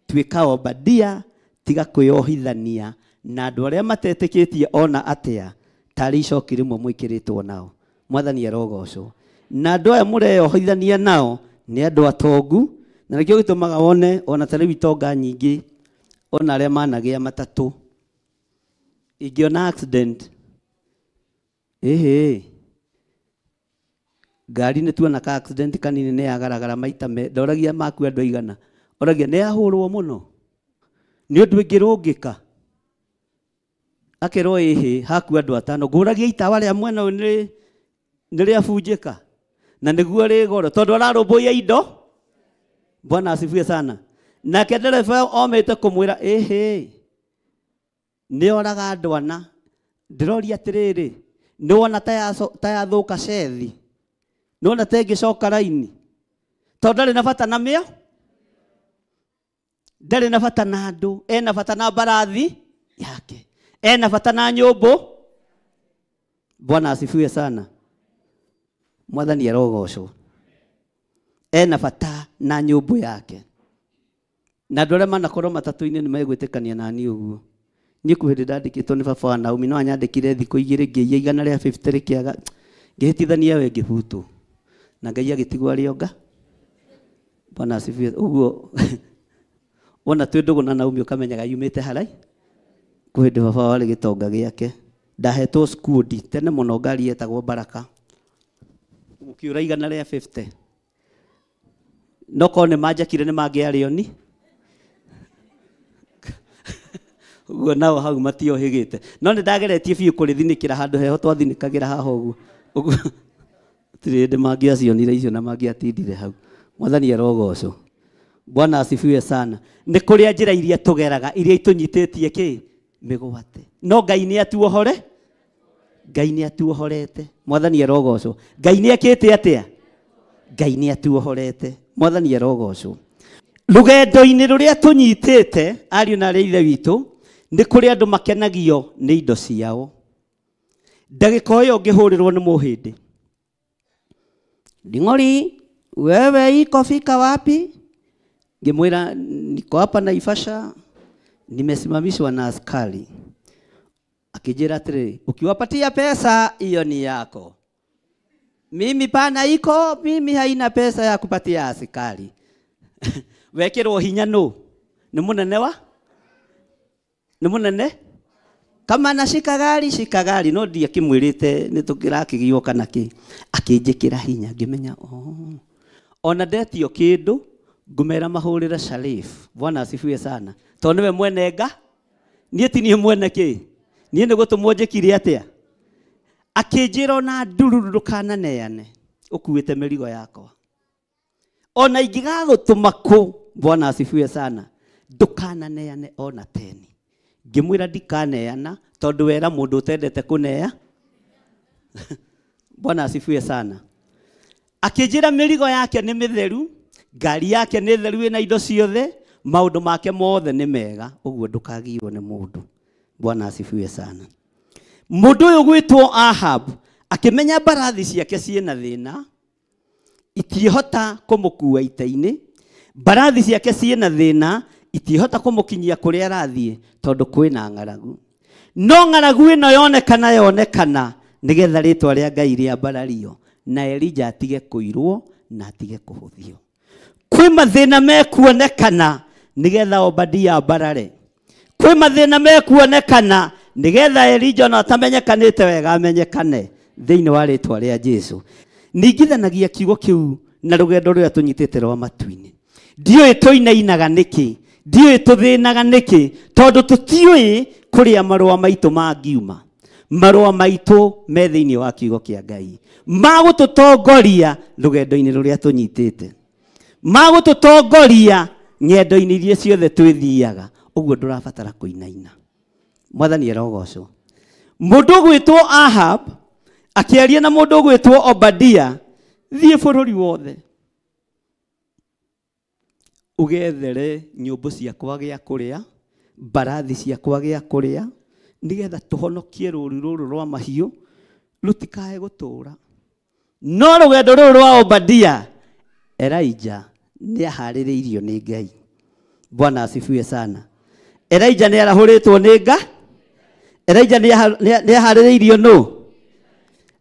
Tuĩka Obadia, tiga kwĩyohithania na andũ arĩa matetĩkĩtie ona atĩa, tarĩ icoki rĩmwe mwĩkĩrĩtwo nao. Mwathani arogocwo. Na andũ aya mũreyohithania nao nĩ andũ atongu, na nĩkĩo gĩtũmaga wone ona ta rĩu itonga nyingĩ, ona arĩa managĩa matatũ, ingĩona accident, ĩhĩ, ngari nĩ tuona ka accident kanini nĩ yagaragara maita me, ndoragia maku andũ aigana, oragia nĩ yahũrwo mũno, nĩ ũndũ ĩngĩrũngĩka. Akerwo ĩhĩ, haku andũ atano, ngũragia itawa rĩa mwena ũyũ nĩ rĩabunjĩka, na nĩguo rĩ goro, tondũ ararũmbũiya indo. Bwana asifiwe sana. Nake ndereba omĩte kũmwĩra ĩhĩ, nĩ oraga andũ ana. Ndĩroria atĩrĩrĩ, nĩ wona ta yathũka cethi, nĩ wona ta ĩngĩcoka raini, tondũ ndarĩ na bata na mĩo, ndarĩ na bata na andũ, ena bata na mbarathi yake, ena bata na nyũmbũ. Bwana asifiwe sana. Mwathani arogocwo. Ena bata na nyũmbũ yake. Na andũ arĩa manakorwo matatũ-inĩ nĩ megwĩtĩkania na niĩ ũguo. Niĩ kwĩ hĩndĩ ndandĩkĩtwo nĩ baba wa Naomi, no anyandĩkire thikũ igĩrĩ ngĩiya igana rĩa 50 rĩkĩaga, ngĩhĩtithania we ngĩbutwo, na Ngai agĩtigwo arĩ onga. Bwana asifiwe. Ũguo wona twĩ ndũgũ na Naomi ũkamenyaga yumĩte harai. Kwĩ hĩndĩ baba warĩ gĩtonga gĩake, ndahetwo skundi tene mũno, ngari yetagwo Baraka, gũkĩũra igana rĩa 50. No korwo nĩ manjakire nĩ mangĩarĩoni. Ũguo nao hau matiohĩgĩte. No nĩ ndageretie biũ kũrĩthinĩkĩra handũ heho twathinĩkagĩra haha ũguo. Ũguo gũtirĩ hĩndĩ mangĩacionire icio na mangĩatindire hau. Mwathani arogocwo. Bwana asifiwe sana. Nĩ kũrĩa njĩra iria tũgeraga iria itũnyitĩtie kĩ? Mĩgwate. No Ngai nĩ atuohore? Ngai nĩ atuohorete. Mwathani arogocwo. Ngai nĩ ekĩte atĩa? Ngai nĩ atuohorete. Mwathani arogocwo. Rũgendo-inĩ rũrĩa tũnyitĩte, ariũ na arĩ ithe witũ, nĩ kũrĩ andũ makenagio nĩ indo ciao. Ndagĩka ĩyo ũngĩhũrĩrwo nĩ mũhĩndĩ, Nding'ori, wewe iko fika wapi? Ngĩmwĩra niko hapa Naivasha, nimesimamishwa na askari. Akijira atĩrĩrĩ, ukiwapatia pesa hiyo ni yako. Mimi pana iko, mimi haina pesa ya kupatia askari. Wekirwo hinya nũ? Nĩ mũnene wa? Nĩ mũnene kama na shikagari shikagari no ndiakĩmwĩrĩte nĩ tũkĩrakĩgio kana kĩ. Akĩnjĩkĩra hinya ngĩmenya oh. Ona ndetio kĩndũ ngũmera mahũrĩre Sharif. Bwana asifiwe sana. Tondũ nĩwe mwene nga, niĩ ti niĩ mwene kĩ, niĩ nĩ gũtũmwo njĩkire atĩa. Akĩnjĩra ona ndururu ndũkananeane ũkuĩte mĩrigo yakwa, ona ingĩgagũtũma kũ. Bwana asifiwe sana. Ndũkananeane ona teni. Ngĩmwĩra ndikaneana tondũ wera mũndũ ũtendete kũnea. Bwana asifiwe sana. Akĩnjĩra mĩrigo yake nĩ mĩtheru, ngari yake nĩ theru ĩna indo ciothe, maũndũ make mothe nĩ mega, ũguo ndũkagiywo nĩ mũndũ. Bwana asifiwe sana. Mũndũ ũyũ gwĩtwo Ahab akĩmenya mbarathi ciake ciĩna thĩna, itiĩhota kũmũkua ita-inĩ, mbarathi ciake ciĩna thĩna, itiĩhota kũmũkinyia kũrĩa arathiĩ tondũ kwĩna ng'aragu. No ng'aragu ĩno yonekana yonekana nĩgetha rĩtwa rĩa Ngai rĩambarario na Elija atige kũirwo na atige kũhũthio. Kwĩ mathĩna mekuonekana nĩgetha Obadia ambarare. Kwĩ mathĩna mekuonekana nĩgetha Elija ona atamenyekanĩte wega amenyekane thĩinĩ wa rĩtwa rĩa Jesu. Ningithanagia kiugo kĩu na rũgendo rũrĩa tũnyitĩte rwa matu-inĩ. Ndiũĩ tũinainaga nĩkĩ, ndiũĩ tũthĩnaga nĩkĩ, tondũ tũtiũĩ kũrĩa marũa maitũ mangiuma. Marũa maitũ me thĩinĩ wa kiugo kĩa Ngai magũtũtongoria rũgendo-inĩ rũrĩa tũnyitĩte, magũtũtongoria ng'endo-inĩ iria ciothe twĩthiaga. Ũguo ndũrabatara kũinaina. Mwathani arogocwo. Mũndũ ũgwĩtwo Ahab akĩaria na mũndũ ũgwĩtwo Obadia, thiĩ bũrũri wothe ũgethere nyũmbũ ciakwa gĩa kũrĩa, mbarathi ciakwa gĩa kũrĩa, nĩgetha tũhonokie rũũru rũrũ rwa mahiũ rũtikae gũtũũra. No rũgendo rũrũ rwa Obadia, Elijah nĩaharĩrĩirio nĩ Ngai. Bwana asifiwe sana. Elijah nĩarahũrĩtwo nĩ Ngai. Elijah nĩaharĩrĩirio nũ?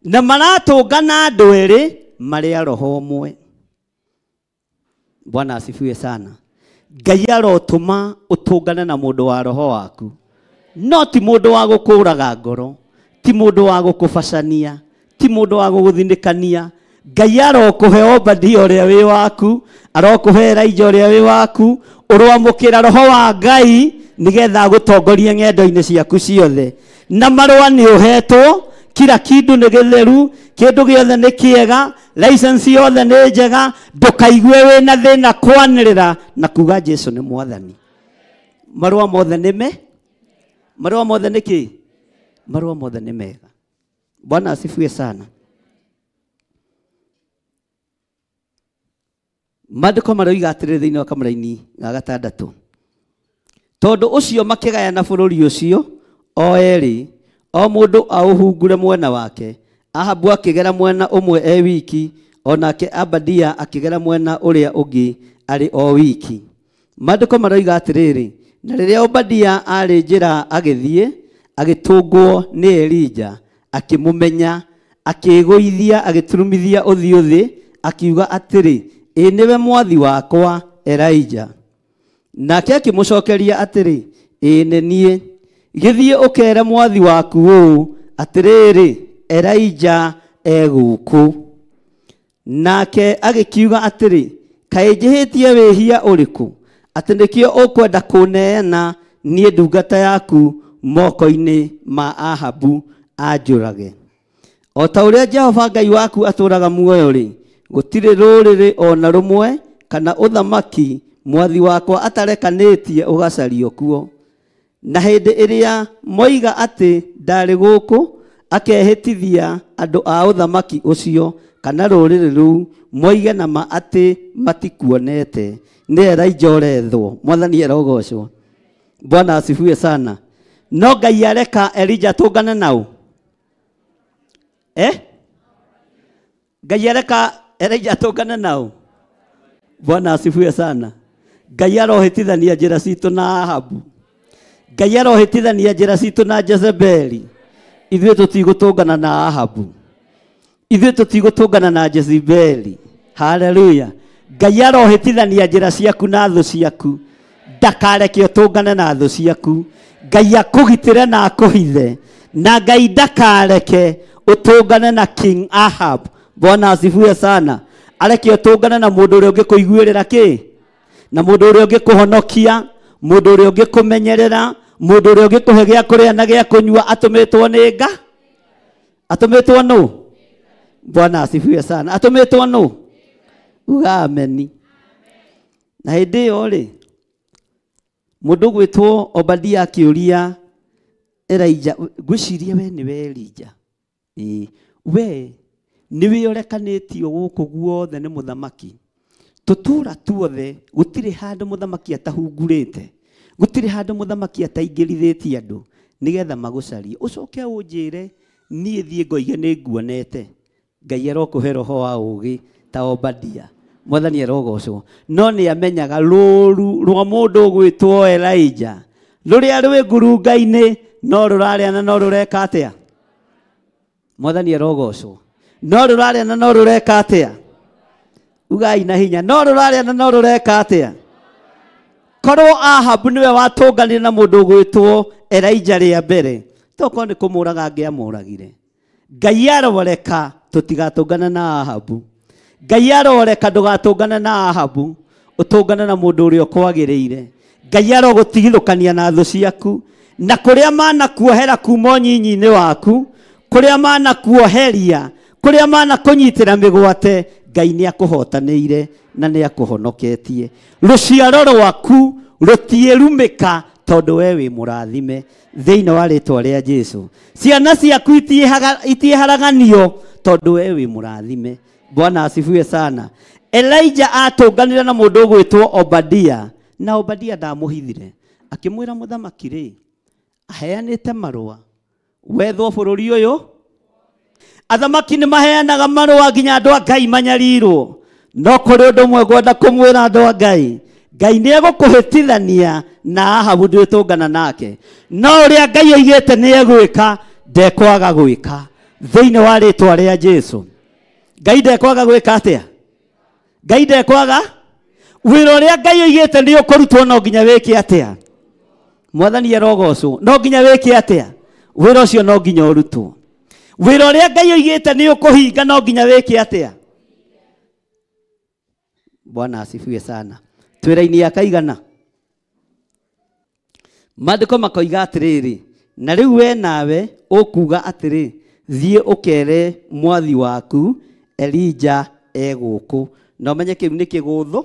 Na maratũngana andũ erĩ marĩ a roho ũmwe. Bwana asifiwe sana. Ngai arotũma ũtũngane na mũndũ wa roho waku, no ti mũndũ wa gũkũraga ngoro, ti mũndũ wa gũkũbacania, ti mũndũ wa gũgũthinĩkania. Ngai arokũhe Obadia ũrĩa wĩ waku, arokũhe Elijah ũrĩa wĩ waku, ũroamũkĩra roho wa Ngai nĩgetha agũtongorie ng'endo-inĩ ciaku ciothe. Na marũa nĩ ũhetwo, kila kindu nĩ gĩtheru, kĩndũ gĩothe nĩ kĩega, license yothe nĩ njega, ndũkaigue wĩna thĩna kwanĩrĩra na kuga Jesu nĩ mwathani. Marũa mothe nĩ me? Marũa mothe nĩ kĩ? Marũa mothe nĩ mega. Bwana asifiwe sana. Maandĩko maroiga atĩrĩ thĩinĩ wa kamũraini ga gatandatũ, tondũ ũcio makĩgayana bũrũri ũcio o erĩ, o mũndũ aũhungure mwena wake. Ahabu akĩgera mwena ũmwe e wiki, onake Obadia akĩgera mwena ũrĩa ũngĩ arĩ o wiki. Maandĩko maroiga atĩrĩrĩ, na rĩrĩa Obadia arĩ njĩra agĩthiĩ, agĩtũngwo nĩ Elija, akĩmũmenya, akĩĩgũithia, agĩturumithia ũthiũ thĩ, akiuga atĩrĩ, ĩ nĩwe mwathi wakwa Elijah. Nake akĩmũcokeria atĩrĩ, ĩ nĩ niĩ. Gĩthiĩ ũkere mwathi waku ũũ atĩrĩrĩ, Elijah egũkũ. Nake agĩkiuga atĩrĩ, kaĩ njĩhĩtie wĩhia ũrĩkũ, atĩ nĩkĩo ũkwenda kũneana niĩ ndungata yaku moko-inĩ ma Ahabu anjũrage? O ta ũrĩa Jehova Ngai waku atũũraga muoyo-rĩ, gũtirĩ rũrĩrĩ o na rũmwe kana ũthamaki mwathi wakwa atarekanĩtie ũgacario kuo. Na hĩndĩ ĩrĩa moiga atĩ ndarĩ gũkũ, akehĩtithia andũ a ũthamaki ũcio kana rũrĩrĩ rũu, moige na ma atĩ matikuonete. Nĩ Elijah ũrethwo. Mwathani arogocwo. Bwana asifiwe sana. No Ngai areka Elijah tũngane nao? Ngai areka Elijah tũngane nao? Bwana asifiwe sana. Ngai arohĩtithania njĩra citũ na Ahabu. Ngai arohĩtithania njĩra citũ na Jezebeli. Ithuĩ tũtigũtũngana na Ahabu. Ithuĩ tũtigũtũngana na Jezebeli. Haleluya. Ngai arohĩtithania njĩra ciaku na thũ ciaku. Ndakareke ũtũngane na thũ ciaku. Ngai akũgitĩre na akũhithe, na Ngai ndakareke ũtũngane na King Ahab. Bwana asifiwe sana. Areke ũtũngane na mũndũ ũrĩa ũngĩkũiguĩrĩra kĩ, na mũndũ ũrĩa ũngĩkũhonokia, mũndũ ũrĩa ũngĩkũmenyerera, mũndũ ũrĩa ũngĩkũhe gĩa kũrĩa na gĩa kũnyua, atũmĩtwo nĩ nga, atũmĩtwo nũ? Bwana asifiwe sana. Atũmĩtwo nũ? Uga ameni. Na hĩndĩ ĩyo rĩ, mũndũ ũgwĩtwo Obadia akĩũria Elijah, ngwĩciria we nĩwe Elijah? Ĩĩ, we nĩwe ũrekanĩtio gũkũ guothe nĩ mũthamaki, tũtũra tuothe gũtirĩ handũ mũthamaki atahungurĩte, gũtirĩ handũ mũthamaki ataingĩrithĩtie andũ nĩgetha magũcarie, ũcoke ũnjĩre niĩ thiĩ ngoige nĩ nguonete. Ngai arokũhe roho wa ũũgĩ ta Obadia. Mwathani arogocwo. No nĩ amenyaga rũru rwa mũndũ ũgwĩtwo Elijah rũrĩa rwĩ ngurunga-inĩ no rũrarĩa na no rũreka atĩa? Mwathani arogocwo. No rũrarĩa na no rũreka atĩa? Ugai na hinya, no rũrarĩa na no rũreka atĩa? Korwo Ahabu nĩwe watũnganire na mũndũ ũgwĩtwo Elijah rĩa mbere, tokorwo nĩ kũmũraga angĩamũragire. Ngai aroreka tũtigatũngane na Ahabu. Ngai aroreka ndũgatũngane na Ahabu, ũtũngane na mũndũ ũrĩa ũkwagĩrĩire. Ngai arogũtigithũkania na thũ ciaku, na kũrĩa manakuohera kuma ũnyinyi-inĩ waku, kũrĩa manakuoheria, kũrĩa manakũnyitĩra mĩgwate, Ngai nĩ akũhotanĩire na nĩ akũhonoketie. Rũciaro rwaku rũtiĩrumĩka tondũ we wĩ mũrathime thĩinĩ wa rĩtwa rĩa Jesu. Ciana ciaku itiĩharaganio tondũ we wĩ mũrathime. Bwana asifiwe sana. Elijah atũnganire na mũndũ ũgwĩtwo Obadia, na Obadia ndamũhithire, akĩmwĩra mũthamaki rĩ, aheanĩte marũa wethwo bũrũri ũyũ. Athamaki nĩ maheanaga marũa nginya andũ a Ngai manyarirwo. No kũrĩ ũndũ ũmwe ngwenda kũmwĩra andũ a Ngai, Ngai nĩ egũkũhĩtithania na Ahabu ndwĩtũngana nake, no ũrĩa Ngai oigĩte nĩ egwĩka, ndekwaga gwĩka thĩinĩ wa rĩtwa rĩa Jesu. Ngai ndekwaga gwĩka atĩa? Ngai ndekwaga wĩra ũrĩa Ngai oigĩte nĩ ũkũrutwo, no nginya wĩke atĩa? Mwathani arogocwo. No nginya wĩke atĩa? Wĩra ũcio no nginya ũrutwo. Wĩra ũrĩa Ngai oigĩte nĩ ũkũhinga, no nginya wĩke atĩa? Bwana asifiwe sana. Twĩra-inĩ ya kaigana, maandĩko makoiga atĩrĩrĩ, na rĩu we nawe ũkuga atĩrĩ, thiĩ ũkere mwathi waku Elijah e gũkũ, na ũmenye kĩu nĩ kĩgũthũ.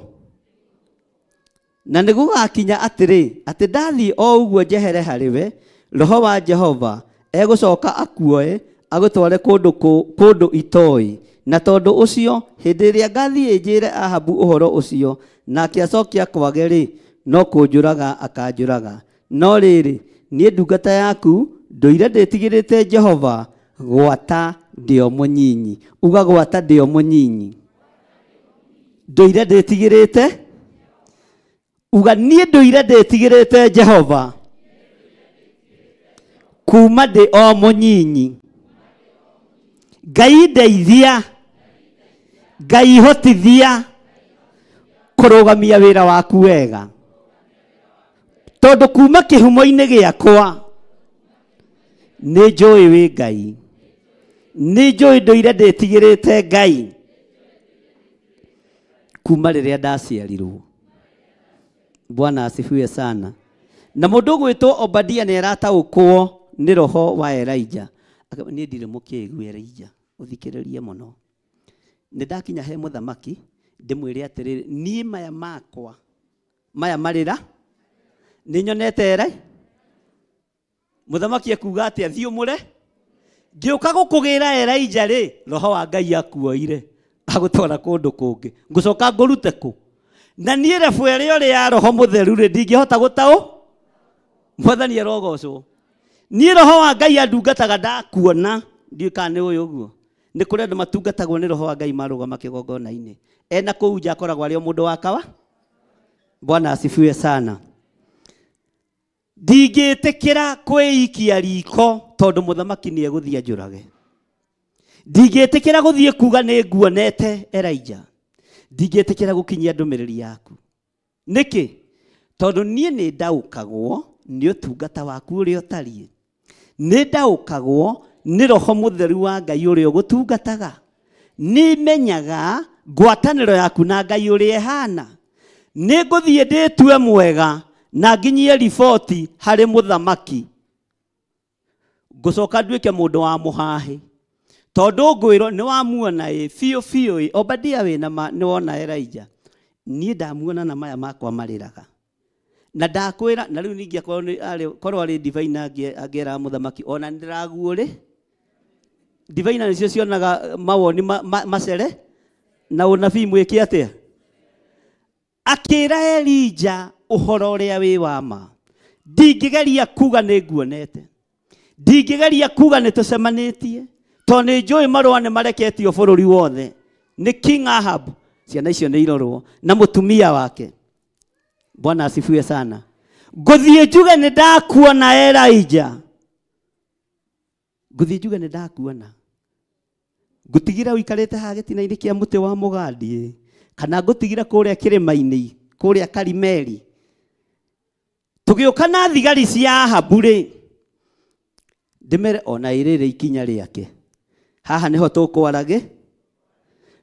Na nĩ gũgakinya atĩrĩ, atĩ ndathiĩ o ũguo njehere harĩ we, roho wa Jehova egũcoka akuoe agũtware kũndũ itoĩ. Na tondũ ũcio hĩndĩ ĩrĩa ngathiĩ njĩre Ahabu ũhoro ũcio, nake acokia kwage rĩ, no kũnjũraga akanjũraga. No rĩrĩ, niĩ ndungata yaku ndũire ndĩtigĩrĩte Jehova gwata ndĩ o mũnyinyi. Uga gwata ndĩ o mũnyinyi. Ndũire ndĩtigĩrĩte, uga niĩ ndũire ndĩtigĩrĩte Jehova kuma ndĩ o mũnyinyi. Ngai ndeithia, Ngai hotithia kũrũgamia wĩra waku wega, tondũ kuma kĩhumo-inĩ gĩakwa nĩ njũĩ wĩ Ngai, nĩ njũĩ ndũire ndĩtigĩrĩte Ngai kuma rĩrĩa ndaciarirwo. Bwana asifiwe sana. Na mũndũ ũgwĩtwo Obadia nĩ arataũkwo nĩ roho wa Elijah. Niĩ ndirĩ mũkĩgu Elijah, ũthikĩrĩrie mũno. Nĩ ndakinya he mũthamaki ndĩmwĩre atĩrĩrĩ, niĩ maya makwa maya marĩra nĩ nyonete ere. Mũthamaki ekuga atĩa? Thiĩ ũmũre. Ngĩũka gũkũgĩra Elijah rĩ, roho wa Ngai akuoire agũtwara kũndũ kũngĩ, ngũcoka ngũrute kũ? Na niĩ rebu ĩrĩa ũrĩ ya roho mũtheru rĩ, ndingĩhota gũtaũ. Mwathani arogocwo. Niĩ roho wa Ngai andungataga ndakuona, ndiũĩ kana nĩ ũyũ ũguo. Nĩ kũrĩ andũ matungatagwo nĩ roho wa Ngai marũgama kĩgongona-inĩ. Ena kũu nja akoragwo arĩ o mũndũ wa kawa. Bwana asifiwe sana. Ndingĩtĩkĩra kwĩikia riko tondũ mũthamaki nĩ egũthiĩ anjũrage. Ndingĩtĩkĩra gũthiĩ kuga nĩ nguonete Elijah. Ndingĩtĩkĩra gũkinyia ndũmĩrĩri yaku. Nĩkĩ? Tondũ niĩ nĩ ndaũkagwo Nĩ ũtungata waku ũrĩa ũtariĩ? Nĩ ndaũkagwo nĩ roho mũtheru wa Ngai ũrĩa ũgũtungataga? Nĩ menyaga ngwatanĩro yaku na Ngai ũrĩa ĩhana? Nĩ ngũthiĩ ndĩtue mwega na nginyie riboti harĩ mũthamaki, ngũcoka nduĩke mũndũ wa mũhahĩ, tondũ ngwĩrwo nĩ wamuona ĩ biũ biũ ĩ Obadia wĩna ma nĩ wona Elijah, niĩ ndamuona na maya makwa marĩraga na ndakwĩra. Na rĩu ningĩ akorwo nĩ arĩ korwo arĩ divine angĩera mũthamaki ona nĩndĩraguũrĩ divine nĩcio cionaga mawoni macere na ũnabii mwĩke atĩa. Akĩra Elijah ũhoro ũrĩa wĩ wa ma, ndingĩgeria kuga nĩ nguonete, ndingĩgeria kuga nĩ tũcemanĩtie, tondũ nĩ njũĩ marũa nĩ mareketio bũrũri wothe nĩ King Ahab. Ciana icio nĩ irorwo na mũtumia wake. Bwana asifiwe sana. Ngũthiĩ njuge nĩ ndakuona Elijah, ngũthiĩ njuge nĩ ndakuona, ngũtigĩra ũikarĩte haha gĩtina-inĩ kĩa mũtĩ wa mũgandi, kana ngũtigĩra kũrĩa kĩrĩma-inĩ kũrĩa Karimeli. Tũgĩũka na thigari cia Ahabu rĩ, ndĩmere ona ĩrĩrĩ ikinya rĩake, haha nĩho tũkwarage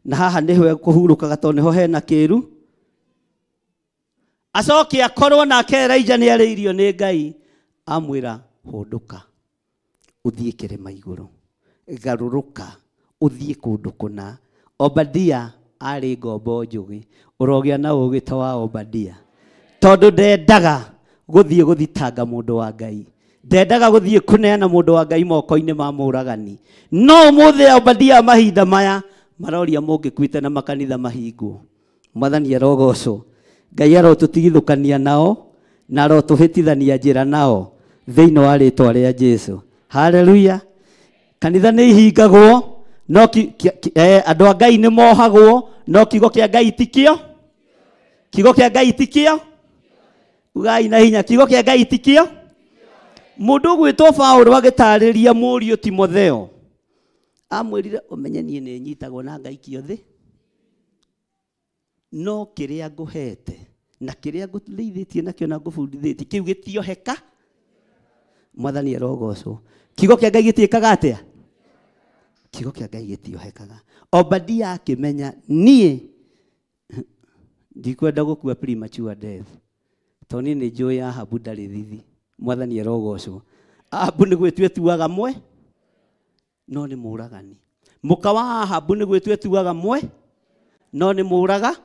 na haha nĩho kũhurũkaga tondũ nĩho hena kĩru. Acoke akorwo nake Elijah nĩ arĩirio nĩ Ngai, amwĩra hũndũka ũthiĩ kĩrĩma igũrũ, garũrũka ũthiĩ kũndũ kũna. Obadia arĩ ngombo njũgĩ, ũrogĩa na ũgĩ ta wa Obadia, tondũ ndendaga gũthiĩ gũthitanga mũndũ wa Ngai, ndendaga gũthiĩ kũneana mũndũ wa Ngai moko-inĩ ma mũragani. No ũmũthĩ Obadia mahinda maya maroria mũngĩkuĩte na makanitha mahingwo. Mwathani arogocwo. Ngai arotũtigithũkania nao na arotũhĩtithania njĩra nao thĩinĩ wa rĩtwa rĩa Jesu. Haleluya. Kanitha nĩ ihingagwo no andũ a Ngai nĩ mohagwo, no kiugo kĩa Ngai tikio, kiugo kĩa Ngai tikio. Ugai na hinya, kiugo kĩa Ngai tikio. Mũndũ ũgwĩtwo Paũlũ agĩtarĩria mũriũ Timotheo, amwĩrire ũmenye niĩ nĩ nyitagwo na ngaikio thĩ, no kĩrĩa ngũhete na kĩrĩa ngũteithĩtie nakĩo na ngũbundithĩtie kĩu gĩtioheka. Mwathani arogocwo. Kiugo kĩa Ngai gĩtiĩkaga atĩa? Kiugo kĩa Ngai gĩtiohekaga. Obadia akĩmenya niĩ ndikwenda gũkua premature death, tondũ niĩ nĩ njũĩ Ahabu ndarĩ thithi. Mwathani arogocwo. Ahabu nĩ gwĩtua etuaga mwe, no nĩ mũragani. Mũka wa Ahabu nĩ gwĩtua etuaga mwe, no nĩ mũraga.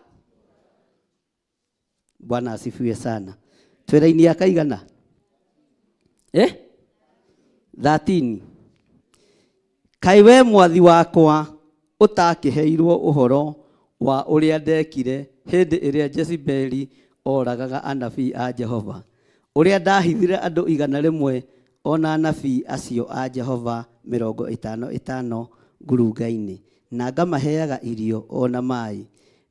Bwana asifiwe sana. Twĩra-inĩ ya kaigana? 13. Kaĩ we mwathi wakwa ũtakĩheirwo ũhoro wa ũrĩa ndekire hĩndĩ ĩrĩa Jezebeli oragaga anabii a Jehova, ũrĩa ndahithire andũ 100 ona anabii acio a Jehova 55 ngurunga-inĩ, na ngamaheaga irio ona maĩ.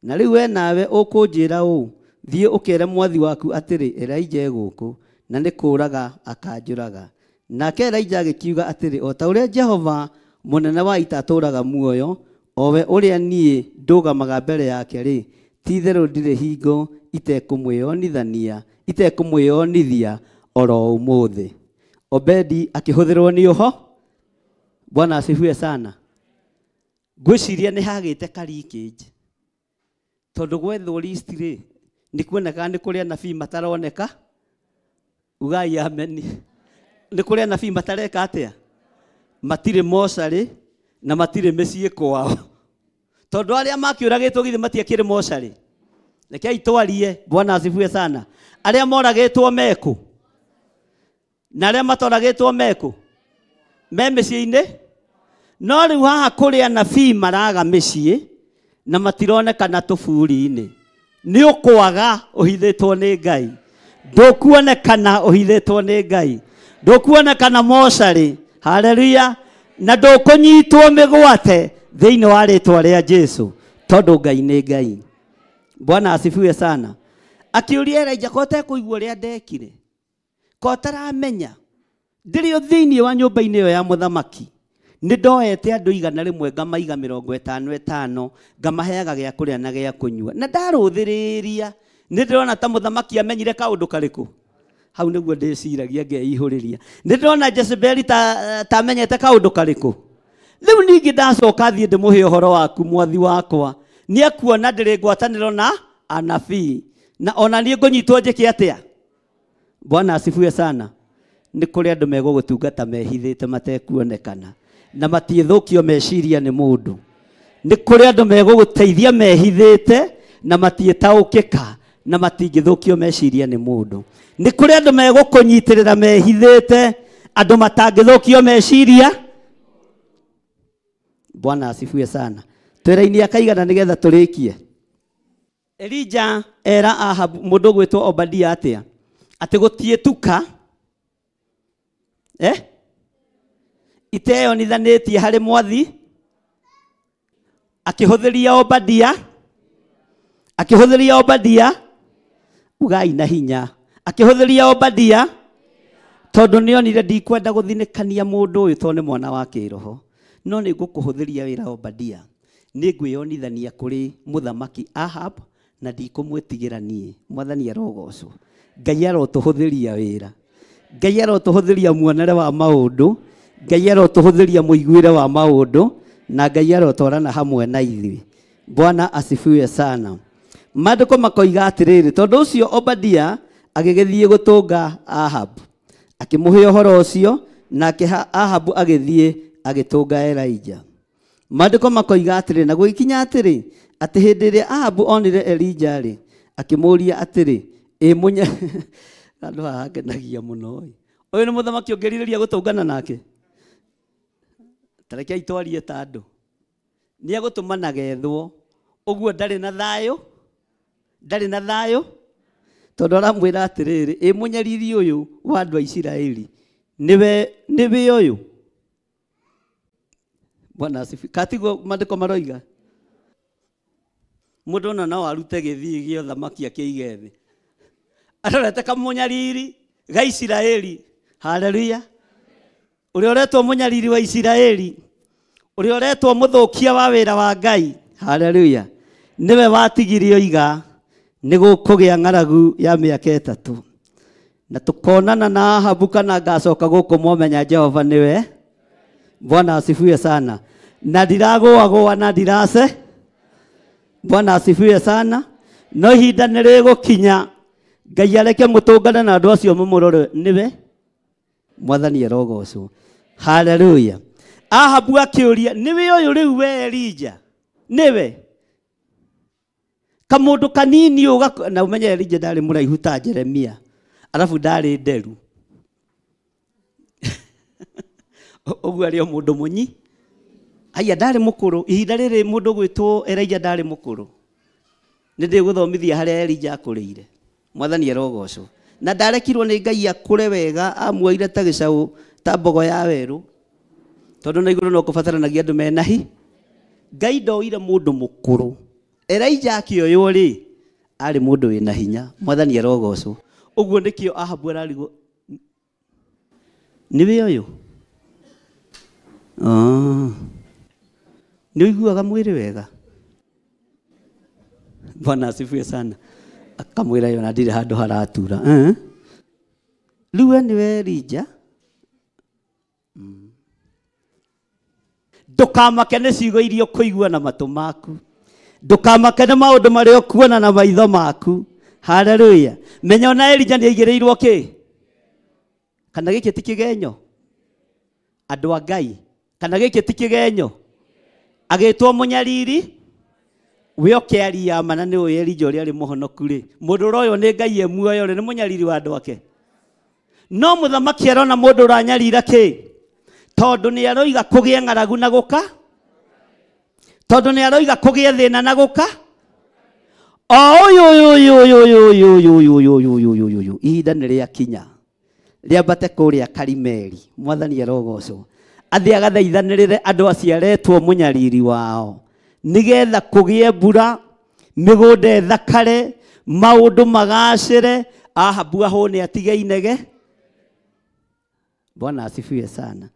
Na rĩu we nawe ũkũnjĩra ũũ, thiĩ ũkere mwathi waku atĩrĩ, Elijah e gũkũ, na nĩ kũũraga akanjũraga. Nake Elijah agĩkiuga atĩrĩ, o ta ũrĩa Jehova mũnene wa ita atũũraga muoyo, o we ũrĩa niĩ ndũgamaga mbere yake rĩ, ti-itherũ ndirĩ hingo itekũmwĩonithia oro ũmũthĩ. Obedi akĩhũthĩrwo nĩ ũho. Bwana asifiwe sana. Ngwĩciria nĩ hagĩte ka leakage, tondũ gwethwo list rĩ, nĩ kuonekaga nĩ kũrĩ anabii mataroneka. Ugai ameni. Nĩ kũrĩ anabii matareka atĩa? Matirĩ mocarĩ na matirĩ mĩciĩ kwao, tondũ arĩa makĩũragĩtwo githĩ matiakĩrĩ mocarĩ? Rekei twarie. Bwana asifiwe sana. Arĩa moragĩtwo mekũ na arĩa matoragĩtwo mekũ? Me mĩciĩ-inĩ. No rĩu haha kũrĩ anabii maraga mĩciĩ na matironekana tũburi-inĩ. Nĩ ũkwaga ũhithĩtwo nĩ Ngai, ndũkuonekana ũhithĩtwo nĩ Ngai, ndũkuonekana mocarĩ. Haleluya. Na ndũkũnyitwo mĩgwate thĩinĩ wa rĩtwa rĩa Jesu, tondũ Ngai nĩ Ngai. Bwana asifiwe sana. Akĩũria Elijah, ko ũtekũigua ũrĩa ndekire? Ko ũtaramenya ndĩrĩ o thĩinĩ wa nyũmba-inĩ ĩyo ya mũthamaki? Nĩ ndoete andũ 100 ngamaiga 55 ngamaheaga gĩa kũrĩa na gĩa kũnyua, na ndarũthĩrĩria nĩ ndĩrona ta mũthamaki amenyire kaũndũ karĩkũ. Hau nĩguo ndĩciragia ngeihũrĩria. Nĩ ndĩrona Jezebeli ta amenyete kaũndũ karĩkũ. Rĩu ningĩ ndacoka thiĩ ndĩmũhe ũhoro waku mwathi wakwa. Nĩekuona ndĩrĩ ngwatanĩro na anabii. Na ona niĩ ngũnyitwo njĩke atĩa? Bwana asifiwe sana. Nĩ kũrĩ andũ megũgũtungata mehithĩte matekuonekana. Na matiĩthũkio meciria nĩ mũndũ. Nĩ kũrĩ andũ megũgũteithia mehithĩte na matiĩtaũkĩka na matingĩthũkio meciria nĩ mũndũ. Nĩ kũrĩ andũ megũkũnyitĩrĩra mehithĩte, andũ matangĩthũkio meciria. Bwana asifiwe sana. Twĩra-inĩ akaigana nĩgetha tũrĩkie. Elijah era Ahab mũndũ ũgwĩtwo Obadia atĩa? Atĩ gũtiĩtuka iteyonithanĩtie harĩ mwathi, akĩhũthĩria Obadia, akĩhũthĩria Obadia, ugai na hinya, akĩhũthĩria Obadia tondũ nĩonire ndikwenda gũthinĩkania mũndũ ũyũ tondũ nĩ mwana wa kĩroho, no nĩ ngũkũhũthĩria wĩra Obadia, nĩ ngwĩyonithania kũrĩ mũthamaki Ahab na ndikũmwĩtigĩra niĩ. Mwathani arogocwo. Ngai arotũhũthĩria wĩra. Ngai arotũhũthĩria muonere wa maũndũ. Ngai arotũhũthĩria mũiguĩre wa maũndũ. Na Ngai arotwarana hamwe na ithuĩ. Bwana asifiwe sana. Maandĩko makoiga atĩrĩrĩ, tondũ ũcio Obadia agĩgĩthiĩ gũtũnga Ahab, akĩmũhe ũhoro ũcio, nake Ahabu agĩthiĩ agĩtũnga Elijah. Maandĩko makoiga atĩrĩ, na gũgĩkinya atĩrĩ, atĩ hĩndĩ ĩrĩa Ahabu onire Elijah rĩ, akĩmũũria atĩrĩ, ĩ mũnya handũ haha hangenagia mũno ĩ. Ũyũ nĩ mũthamaki ũngĩrirĩria gũtũngana nake? Ta reke itwarie ta andũ. Nĩegũtũmana gethwo, ũguo ndarĩ na thayũ, ndarĩ na thayũ, tondũ aramwĩra atĩrĩrĩ, ĩ mũnyariri ũyũ wa andũ a Isiraeli, nĩwe ũyũ. Bwana asifiwe. Katiguo maandĩko maroiga? Mũndũ ona no arute gĩthii gĩa ũthamaki akĩige thĩ. Arorete kamũnyariri ga Isiraeli. Haleluya. Ũrĩa ũretwo mũnyariri wa Isiraeli, ũrĩa ũretwo mũthũkia wa wĩra wa Ngai. Haleluya. Nĩwe watigirio iga nĩ gũkũgĩa ng'aragu ya mĩaka 3. Na tũkonana na Ahabu kana ngacoka gũkũ mwamenya Jehova nĩwe. Bwana asifiwe sana. Na ndiragũagũa na ndirase. Bwana asifiwe sana. No ihinda nĩ rĩgũkinya Ngai areke mũtũngane na andũ acio mũmũrore nĩwe. Mwathani arogocwo. Haleluya. Ahabu akĩũria, nĩwe ũyũ rĩu we Elijah? Nĩwe? Kamũndũ kanini ũga, na ũmenye Elijah ndarĩ mũraihu ta Jeremia, arabu ndarĩ nderu. Ũguo arĩ o mũndũ mũnyi. Aya ndarĩ mũkũrũ. Ihinda rĩrĩ mũndũ ũgwĩtwo Elijah ndarĩ mũkũrũ. Nĩ ndĩgũthomithia harĩa Elijah akũrĩire. Mwathani arogocwo. Na ndarekirwo nĩ Ngai akũre wega, amuoire ta gĩcaũ ta mbogo ya werũ. Tondũ na igũrũ no kũbataranagia andũ mena hi. Ngai ndoire mũndũ mũkũrũ. Elijah akĩoywo rĩ, arĩ mũndũ wĩna hinya. Mwathani arogocwo. Ũguo nĩkĩo Ahabu ararigwo, nĩwe ũyũ? Nĩ ũiguaga mwĩrĩ wega? Bwana asifiwe sana. Akamwĩra yona ndirĩ handũ haratura. Rĩu we nĩwe Elijah? Ndũkamake nĩ ciugo iria ũkũigua na matũ maku. Ndũkamake nĩ maũndũ marĩa ũkuona na maitho maku. Haleluya. Menya ona Elijah nĩ aigĩrĩirwo kĩ? Kana gĩkĩ ti kĩgenyo? Andũ a Ngai. Kana gĩkĩ ti kĩgenyo? Agĩtwo mũnyariri, we ũkĩaria ma na nĩ ũĩ Elijah ũrĩa arĩ mũhonoku rĩ. Mũndũ ũroywo nĩ Ngai e muoyo rĩ, nĩ mũnyariri wa andũ ake. No mũthamaki arona mũndũ ũranyarira kĩ? Tondũ nĩ aroiga kũgĩe ng'aragu na gũka. Tondũ nĩ aroiga kũgĩe thĩna na gũka. O ũyũ ũyũ ũyũ ũyũ ũyũ ũyũ ũyũ ũyũ ũyũ ũyũ ũyũ ũyũ. Ihinda nĩ rĩakinya. Rĩambate kũrĩa Karimeli. Mwathani arogocwo. Athiĩ agathaithanĩrĩre andũ acio aretwo mũnyariri wao. Nĩgetha kũgĩe mbura, mĩgũnda ĩthakare, maũndũ magacĩre, Ahabu ahũne atige inege. Bwana asifiwe sana.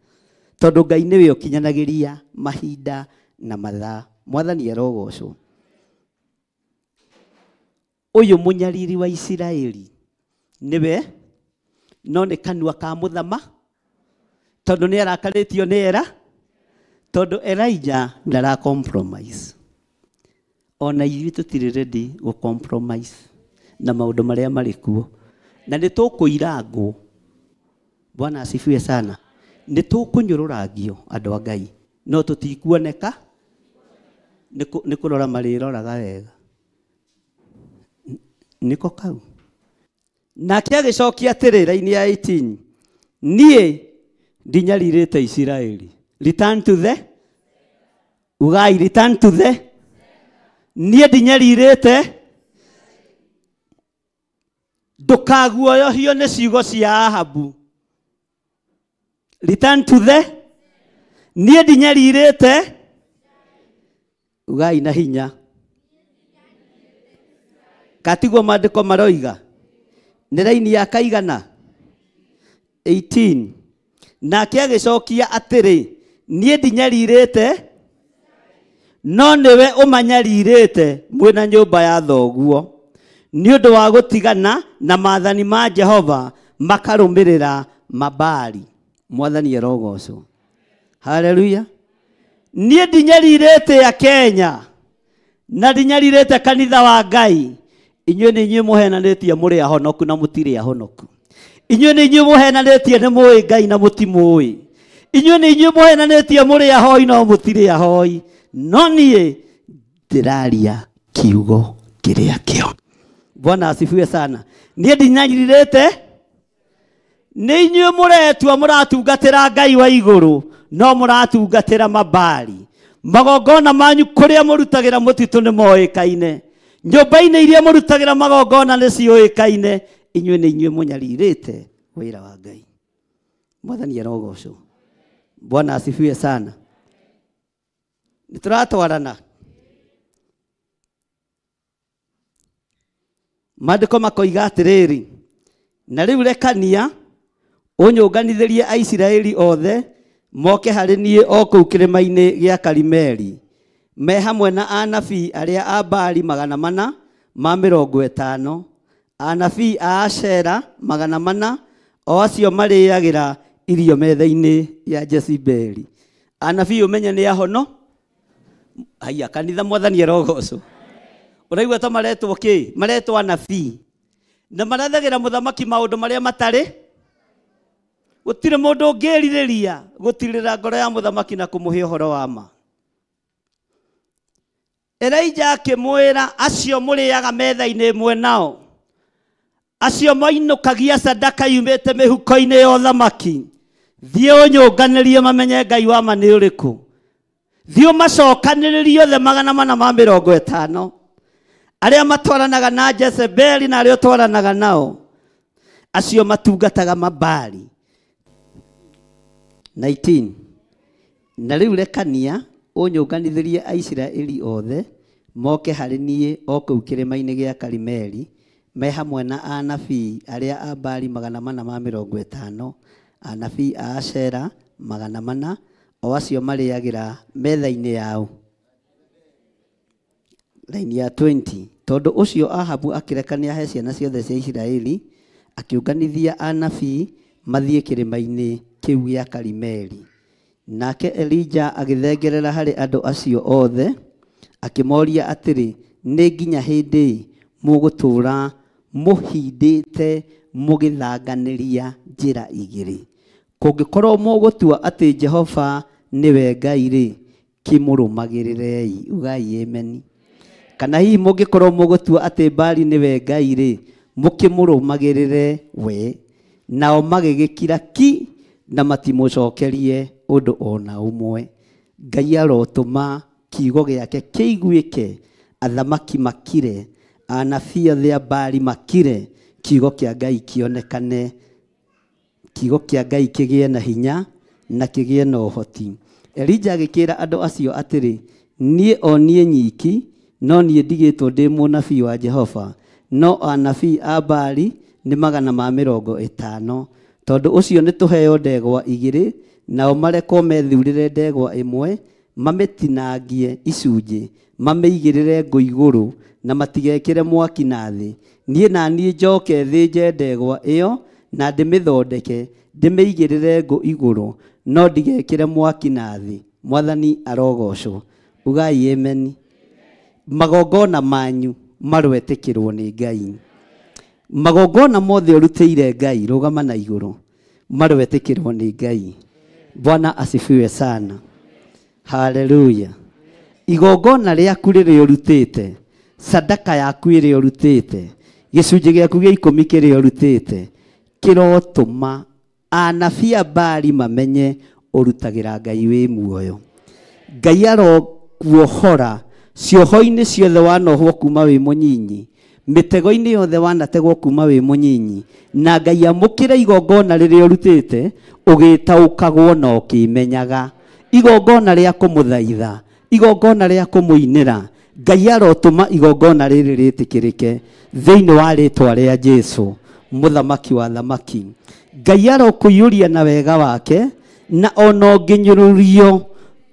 Tondũ Ngai nĩwe ũkinyanagĩria mahinda na mathaa. Mwathani arogocwo. Ũyũ mũnyariri wa Isiraeli nĩwe No nĩ kanua ka mũthama tondũ nĩ arakarĩtio nĩ era tondũ Elijah ndara compromise. Ona ithuĩ tũtirĩ ready gũ compromise na maũndũ marĩa marĩ kuo. Na nĩ tũkũirangwo. Bwana asifiwe sana. Nĩ tũkũnyũrũrangio andũ a Ngai no tũtikuoneka nĩ kũrora marĩroraga wega. Nĩko kau. Nake agĩcokia atĩrĩ raini ya 18, niĩ ndinyarirĩte Isiraeli. Return to the ugai, return to the niĩ ndinyarirĩte. Ndũkaguoyohio nĩ ciugo cia Ahabu. Return to the niĩ ndinyarirĩte. Ugai na hinya. Katiguo maandĩko maroiga. Nĩ raini ya kaigana 18. Nake agĩcokia atĩrĩ, niĩ ndinyarirĩte no nĩwe ũmanyarirĩte mwĩna nyũmba ya thoguo nĩ ũndũ wa gũtigana na maathani ma Jehova makarũmĩrĩra Mabali. Mwathani arogocwo. Haleluya. Niĩ ndinyarirĩte ya Kenya na ndinyarirĩte kanitha wa Ngai. Inyuĩ nĩ inyuĩ mũhenanĩtie mũrĩ ahonoku na mũtirĩ ahonoku. Inyuĩ nĩ inyuĩ mũhenanĩtie nĩ mũĩ Ngai na mũtimũĩ. Inyuĩ nĩ inyuĩ mũhenanĩtie mũrĩ ahoi no mũtirĩ ahoi. No niĩ ndĩraria kiugo kĩrĩa kĩo. Bwana asifiwe sana. Niĩ ndinyarirĩte. Nĩ inyuĩ mũretua mũratungatĩra Ngai wa igũrũ no mũratungatĩra Mabali. Magongona manyu kũrĩa mũrutagĩra mũtitũ nĩ moĩkaine. Nyũmba-inĩ iria mũrutagĩra magongona nĩ ciũĩkaine. Inyuĩ nĩ inyuĩ mũnyarirĩte wĩra wa Ngai. Mwathani arogocwo. Bwana asifiwe sana. Nĩ tũratwarana. Maandĩko makoiga atĩrĩrĩ, na rĩu rekania ũnyũnganithĩrie Aisiraeli othe moke harĩ niĩ o kũu kĩrĩma-inĩ gĩa Karimeli, me hamwe na anabii arĩa a Baali 450, anabii a Ashera 400, o acio marĩagĩra irio metha-inĩ ya Jezebeli. Anabii ũmenye nĩ ahono. Haiya kanitha mwathani arogocwo. Ũraigua ta maretwo kĩ? Maretwo anabii. Na marathagĩra mũthamaki maũndũ marĩa matarĩ. Gũtirĩ mũndũ ũngĩrirĩria gũtirĩra ngoro ya mũthamaki na kũmũhe ũhoro wa ma. Elijah akĩmwĩra, acio mũrĩaga metha-inĩ ĩmwe nao, acio mainũkagia sadaka yumĩte mĩhuko-inĩ ya ũthamaki, thiĩ ũnyũnganĩrie mamenye Ngai wa ma nĩ ũrĩkũ. Thiĩ ũmacokanĩrĩrie othe 450 arĩa matwaranaga na Jezebeli na arĩa ũtwaranaga nao, acio matungataga Mabali. 19. Na rĩu rekania ũnyũnganithĩrie Aisiraeli othe moke harĩ niĩ o kũu kĩrĩma-inĩ gĩa Karimeli, me hamwe na anabii arĩa a Baali 450, anabii a Ashera 400, o acio marĩagĩra metha-inĩ yao. Raini ya 20. Tondũ ũcio Ahabu akĩrekania he ciana ciothe cia Isiraeli, akĩũnganithia anabii mathiĩ kĩrĩma-inĩ kĩu gĩa Karimeli. Nake Elijah agĩthengerera harĩ andũ acio othe, akĩmoria atĩrĩ, nĩ nginya hĩndĩ mũgũtũũra mũhindĩte mũgĩthanganĩria njĩra igĩrĩ? Kũngĩkorwo mũgũtua atĩ Jehova nĩwe Ngai rĩ, kĩmũrũmagĩrĩrei. Ugai ameni. Kana hihi mũngĩkorwo mũgũtua atĩ Baali nĩwe Ngai rĩ, mũkĩmũrũmagĩrĩre we. Nao magĩgĩkira ki na matimũcokerie ũndũ ona ũmwe. Ngai arotũma kiugo gĩake kĩiguĩke, athamaki makire, anabii othe a Baali makire, kiugo kĩa Ngai kĩonekane, kiugo kĩa Ngai kĩgĩe na hinya na kĩgĩe na ũhoti. Elijah agĩkĩra andũ acio atĩrĩ, niĩ o niĩ nyiki no niĩ ndigĩtwo ndĩ mũnabii wa Jehova, no anabii a Baali nĩ 450. Tondũ ũcio nĩ tũheo ndegwa igĩrĩ, nao marekwo methurĩre ndegwa ĩmwe, mamĩtinangie icunjĩ, mamĩigĩrĩre ngũ igũrũ, na matigekĩre mwaki na thĩ. Niĩ na niĩ njoke thĩnje ndegwa ĩyo na ndĩmĩthondeke ndĩmĩigĩrĩre ngũ igũrũ no ndigekĩre mwaki na thĩ. Mwathani arogocwo. Ugai amen. Magongona manyu marwetĩkĩrwo nĩ Ngai. Magongona mothe ũrutĩire Ngai rũgama na igũrũ marwetĩkĩrwo nĩ Ngai. Bwana asifiwe sana. Haleluya. Igongona rĩaku rĩrĩa ũrutĩte, sadaka yaku ĩrĩa ũrutĩte, gĩcunjĩ gĩaku gĩa 10 kĩrĩa ũrutĩte, kĩrotũma anabii a Baali mamenye ũrutagĩra Ngai wĩ muoyo. Ngai arokuohora cioho-inĩ ciothe wanohwo kuma wĩ mũnyinyi, mĩtego-inĩ yothe wanategwo kuma wĩ mũnyinyi, na Ngai amũkĩre igongona rĩrĩa ũrutĩte ũgĩtaũkagwo na ũkĩmenyaga. Igongona rĩa kũmũthaitha, igongona rĩa kũmũinĩra, Ngai arotũma igongona rĩrĩ rĩtĩkĩrĩke thĩinĩ wa rĩtwa rĩa Jesu mũthamaki wa thamaki. Ngai arokũiyũria na wega wake, na ona ũngĩnyũrũrio,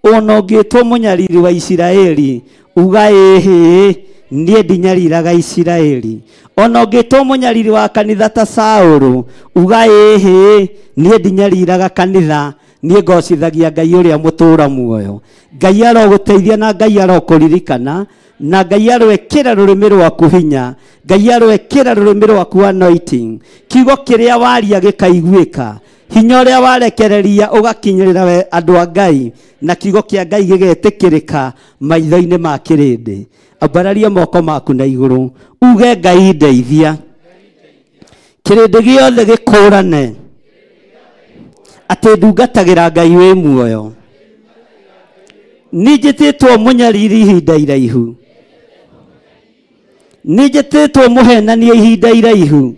ona ũngĩtwo mũnyariri wa Isiraeli, uga ĩhĩ niĩ ndinyariraga Isiraeli. Ona ũngĩtwo mũnyariri wa kanitha ta Saũlũ, uga ĩhĩ niĩ ndinyariraga kanitha, niĩ ngocithagia Ngai ũrĩa mũtũũra muoyo. Ngai arogũteithia na Ngai arokũririkana, na Ngai aroekĩra rũrĩmĩ rwaku hinya, Ngai aroekĩra rũrĩmĩ rwaku anointing, kiugo kĩrĩa waria gĩkaiguĩka, hinya ũrĩa warekereria ũgakinyĩrĩra we andũ a Ngai, na kiugo kĩa Ngai gĩgetĩkĩrĩka maitho-inĩ ma kĩrĩndĩ. Ambararia moko maku na igũrũ uge Ngai ndeithia, kĩrĩndĩ gĩothe gĩkũrane atĩ ndungatagĩra Ngai wĩ muoyo. Nĩ njĩtĩtwo mũnyariri ihinda iraihu, nĩ njĩtĩtwo mũhenania ihinda iraihu,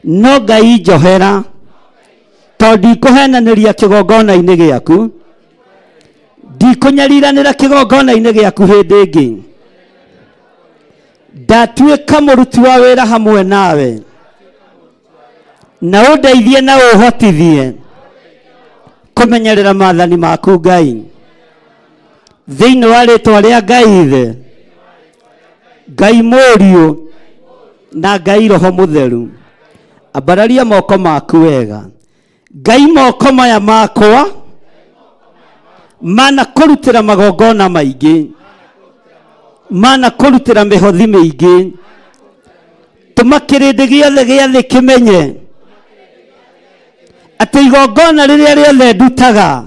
no Ngai njohera, tondũ ndikũhenanĩria kĩgongona-inĩ gĩaku, ndikũnyariranĩra kĩgongona-inĩ gĩaku hĩndĩ ĩngĩ. Ndatuĩka mũruti wa wĩra hamwe nawe, na ũndeithie na ũhotithie kũmenyerera maathani maku Ngai, thĩinĩ wa rĩtwa rĩa Ngai Ithe, Ngai Mũriũ na Ngai Roho Mũtheru. Ambararia moko maku wega. Ngai moko maya makwa mana kũrutĩra magongona maingĩ, mana kũrutĩra mĩhothi mĩingĩ, tũma kĩrĩndĩ gĩothe gĩa thĩ kĩmenye atĩ igongona rĩrĩa rĩothe ndutaga,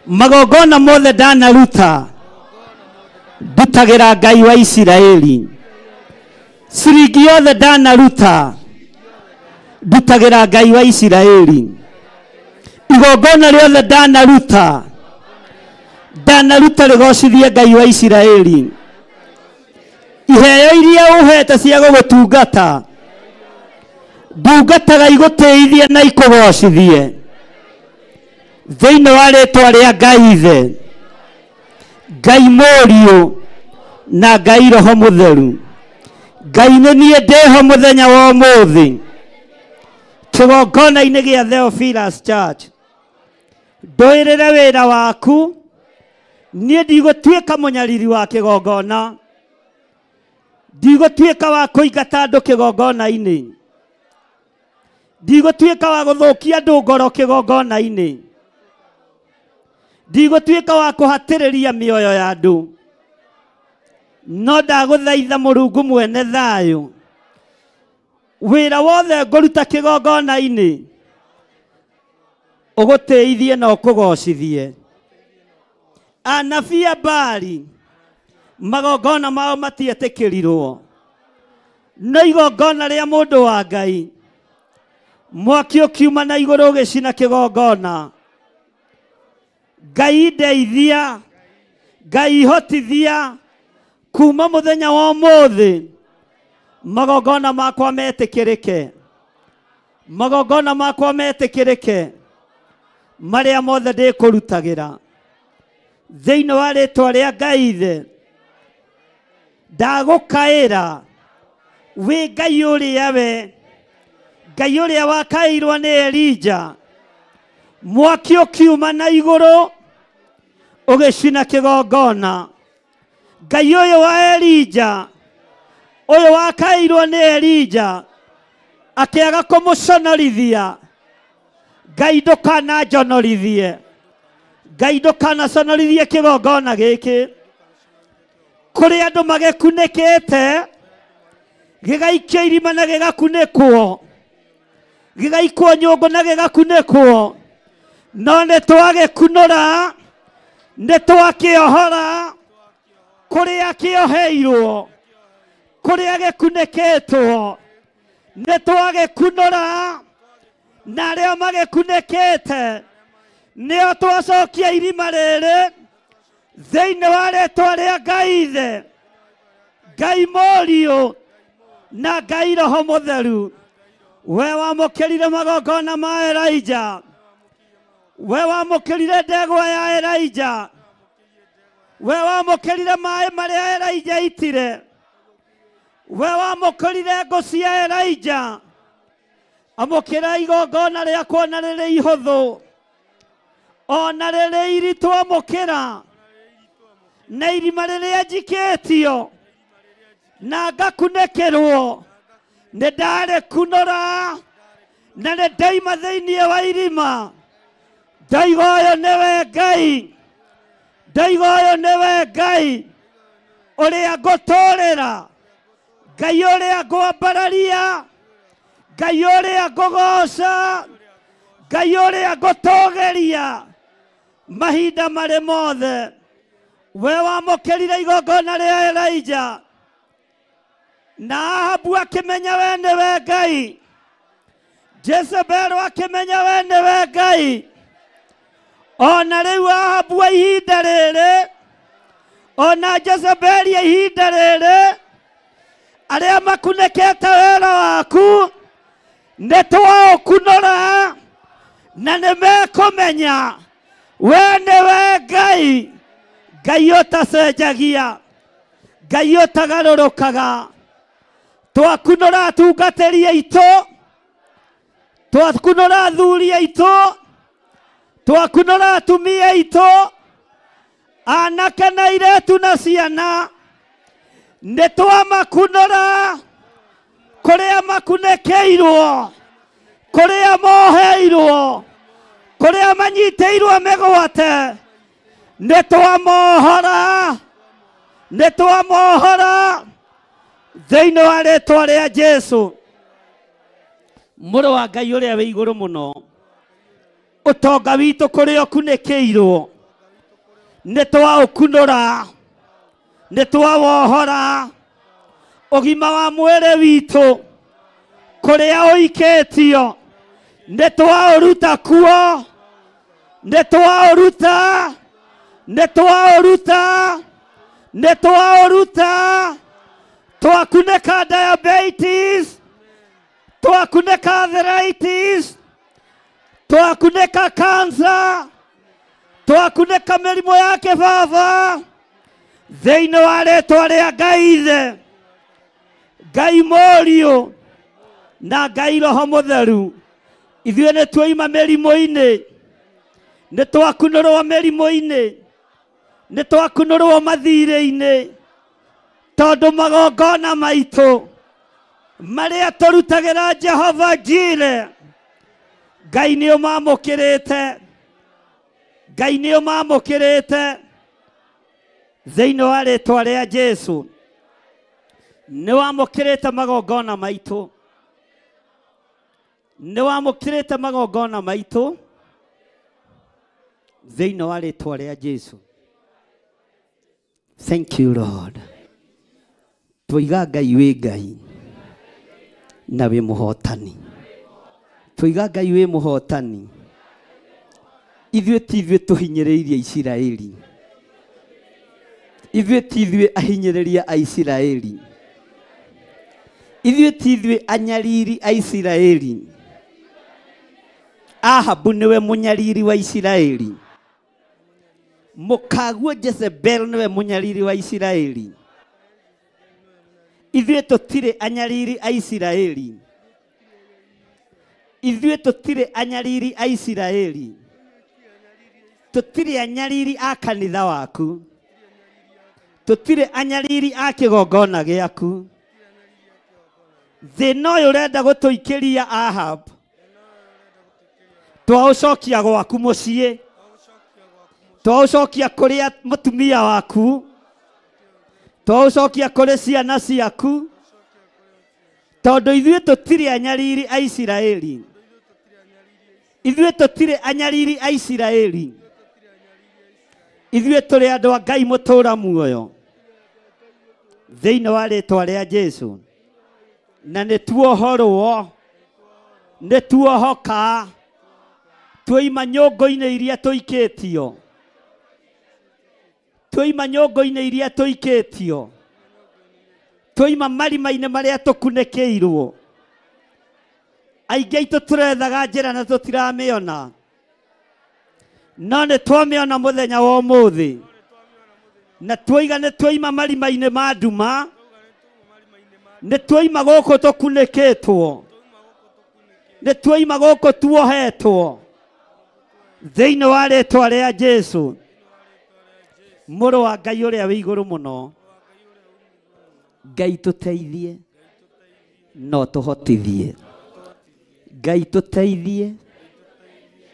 magongona mothe ndanaruta, ndutagĩra Ngai wa Isiraeli. Ciringi yothe ndanaruta, ndutagĩra Ngai wa Isiraeli. Igongona rĩothe ndanaruta, ndanaruta rĩgocithie Ngai wa Isiraeli. Iheo iria ũhete cia gũgũtungata, ndungataga igũtĩithie na ikũgocithie thĩinĩ wa rĩtwa rĩa Ngai Ithe, Ngai Mũriũ na Ngai Roho Mũtheru. Ngai nĩ niĩ ndĩho mũthenya wa ũmũthĩ kĩgongona-inĩ gĩa Theophilus Church, ndũĩrĩre wĩra waku. Niĩ ndigũtuĩka mũnyariri wa kĩgongona, ndigũtuĩka wa kũingata andũ kĩgongona-inĩ, ndigũtuĩka wa gũthũkia andũ ngoro kĩgongona-inĩ, ndigũtuĩka wa kũhatĩrĩria mĩoyo ya andũ, no ndagũthaitha Mũrungu mwene thayũ, wĩra wothe ngũruta kĩgongona-inĩ ũgũtĩithie na ũkũgocithie. Anabii a Baali magongona mao matietĩkĩrirwo, no igongona rĩa mũndũ wa Ngai mwaki ũkiuma na igũrũ ũgĩcina kĩgongona. Ngai ndeithia, Ngai hotithia, kuma mũthenya wa ũmũthĩ magongona makwa metĩkĩrĩke, magongona makwa metĩkĩrĩke marĩa mothe ndĩkũrutagĩra thĩinĩ wa rĩtwa rĩa Ngai Ithe. Ndagũkaĩra wĩ Ngai ũrĩa we, Ngai ũrĩa wakaĩirwo nĩ Elija, mwaki ũkiuma na igũrũ ũgĩcina kĩgongona. Ngai ũyũ wa Elija, ũyũ wakaĩirwo nĩ Elija, Akĩaga kũmũconorithia. Ngai ndũkananjonorithie. Ngai ndũkanaconorithie kĩgongona gĩkĩ. Kũrĩ andũ magĩkunĩkĩte, gĩgaikio irima na gĩgakunĩkwo, gĩgaikwo nyũngũ na gĩgakunĩkwo, no nĩ twagĩkunũra, nĩ twakĩohora kũrĩa kĩoheirwo, kũrĩa gĩkunĩkĩtwo, nĩ twagĩkunũra, na arĩa magĩkunĩkĩte nĩo twacokia irima rĩrĩ thĩinĩ wa rĩtwa rĩa Ngai Ithe, Ngai Mũriũ na Ngai Roho Mũtheru. We wamũkĩrire magongona ma Elijah, we wamũkĩrire ndegwa ya Elijah, we wamũkĩrire maĩ marĩa Elijah aitire, we wamũkĩrire ngũ cia Elijah. Amũkĩra igongona rĩakwa na rĩrĩ ihũthũ, ona rĩrĩ iritũ amũkĩra, na irima rĩrĩa njikĩtio na ngakunĩkĩrwo, nĩ ndarĩkunũra na nĩ ndaima thĩinĩ wa irima. Ndaiga ũyũ nĩwe Ngai, ndaiga ũyũ nĩwe Ngai ũrĩa ngũtũũrĩra, Ngai ũrĩa ngwambararia, Ngai ũrĩa ngũgoca, Ngai ũrĩa ngũtũgĩria mahinda marĩ mothe. We wamũkĩrire igongona rĩa Elijah, na Ahabu akĩmenya we nĩwe Ngai, Jezebel akĩmenya we nĩwe Ngai. Ona rĩu Ahabu a ihinda rĩrĩ, ona Jezebeli a ihinda rĩrĩ, arĩa makunĩkĩte wĩra waku nĩ twaũkunũra, na nĩ mekũmenya we nĩwe Ngai, Ngai ũtacenjagia, Ngai ũtagarũrũkaga. Twakunũra atungatĩri aitũ, twakunũra athuri aitũ, twakunũra atumia aitũ, anake na airĩtu na ciana, nĩ twamakunũra kũrĩa makunĩkĩirwo, kũrĩa moheirwo, kũrĩa manyitĩirwo mĩgwate, nĩ twamohora, nĩ twamohora thĩinĩ wa rĩtwa rĩa Jesũ, mũrũ wa Ngai ũrĩa wĩ igũrũ mũno. Ũtonga witũ kũrĩa ũkunĩkĩirwo nĩ twaũkunũra, nĩ twawohora. Ũgima wa mwĩrĩ witũ kũrĩa ũikĩtio nĩ twaũruta kuo, nĩ twaũruta, nĩ twaũruta, nĩ twaũruta. Twakunĩka diabetes, twakunĩka arthritis, twakunĩka cancer, twakunĩka mĩrimũ ya kĩbaba thĩinĩ wa rĩtwa rĩa Ngai Ithe, Ngai Mũriũ na Ngai Roho Mũtheru. Ithuĩ nĩ tuoima mĩrimũ-inĩ, nĩ twakunũrwo mĩrimũ-inĩ, nĩ twakunũrwo mathirĩ-inĩ, tondũ magongona maitũ marĩa tũrutagĩra Jehova Jire, Ngai nĩ ũmamũkĩrĩte, Ngai nĩ ũmamũkĩrĩte thĩinĩ wa rĩtwa rĩa Jesũ. Nĩ wamũkĩrĩte magongona maitũ, nĩ wamũkĩrĩte magongona maitũ thĩinĩ wa rĩtwa rĩa Jesũ. Thank you Lord. Twoiga Ngai wĩ Ngai na wĩ mũhotani. Twoiga Ngai wĩ mũhotani. Ithuĩ ti ithuĩ tũhinyĩrĩirie Isiraeli, ithuĩ ti ithuĩ ahinyĩrĩria a Isiraeli, ithuĩ ti ithuĩ anyariri a Isiraeli. Ahabu nĩwe mũnyariri wa Isiraeli, mũkaguo Jezebel nĩwe mũnyariri wa Isiraeli. Ithuĩ tũtirĩ anyariri a Isiraeli, ithuĩ tũtirĩ anyariri a Isiraeli, tũtirĩ anyariri a kanitha waku, tũtirĩ anyariri a kĩgongona gĩaku. Thĩna ũyũ ũrenda gũtũikĩria Ahab, twaũcokia gwaku mũciĩ, twaũcokia kũrĩa mũtumia waku, twaũcokia kũrĩ ciana ciaku, tondũ ithuĩ tũtirĩ anyariri a Isiraeli. Ithuĩ tũtirĩ anyariri a Isiraeli. Ithuĩ tũrĩ andũ a Ngai mũtũra muoyo thĩinĩ wa rĩtwa rĩa Jesu. Na nĩ tuohorwo, nĩ tuohoka, tuoima nyũngũ-inĩ iria tũikĩtio, tuoima nyũngũ-inĩ iria tũikĩtio, tuoima marima-inĩ marĩa tũkunĩkĩirwo. Aingĩ aitũ tũrethaga njĩra na tũtiramĩona, no nĩ twamĩona mũthenya wa ũmũthĩ, na tuoiga nĩ tuoima marima-inĩ ma nduma, nĩ tuoima gũkũ tũkunĩkĩtwo, nĩ tuoima gũkũ tuohetwo thĩinĩ wa rĩtwa rĩa Jesu, mũrũ wa Ngai ũrĩa wĩ igũrũ mũno. Ngai tũteithie no tũhotithie, Ngai tũteithie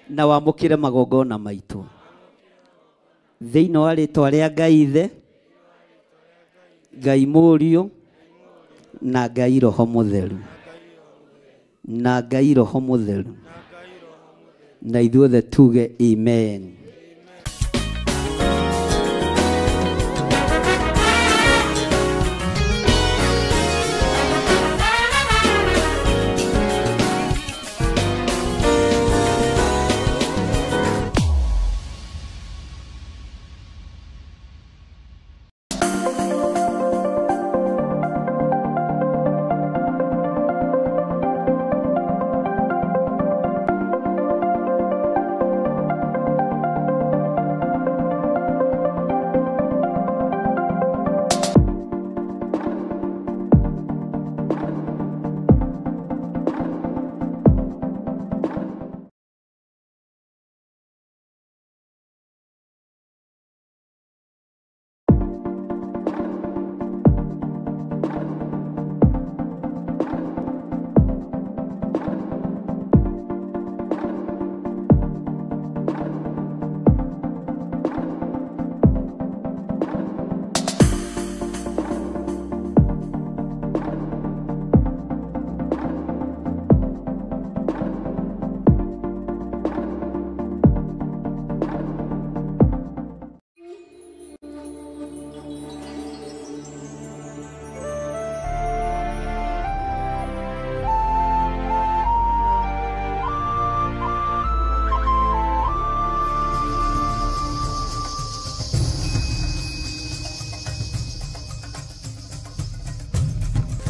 na wamũkĩre magongona maitũ thĩinĩ wa rĩtwa rĩa Ngai Ithe, Ngai Mũriũ, na Ngai Roho Mũtheru, na Ngai Roho Mũtheru, na ithuothe tuge amen.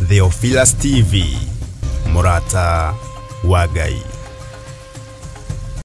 Theophilus TV, Murata wa Ngai.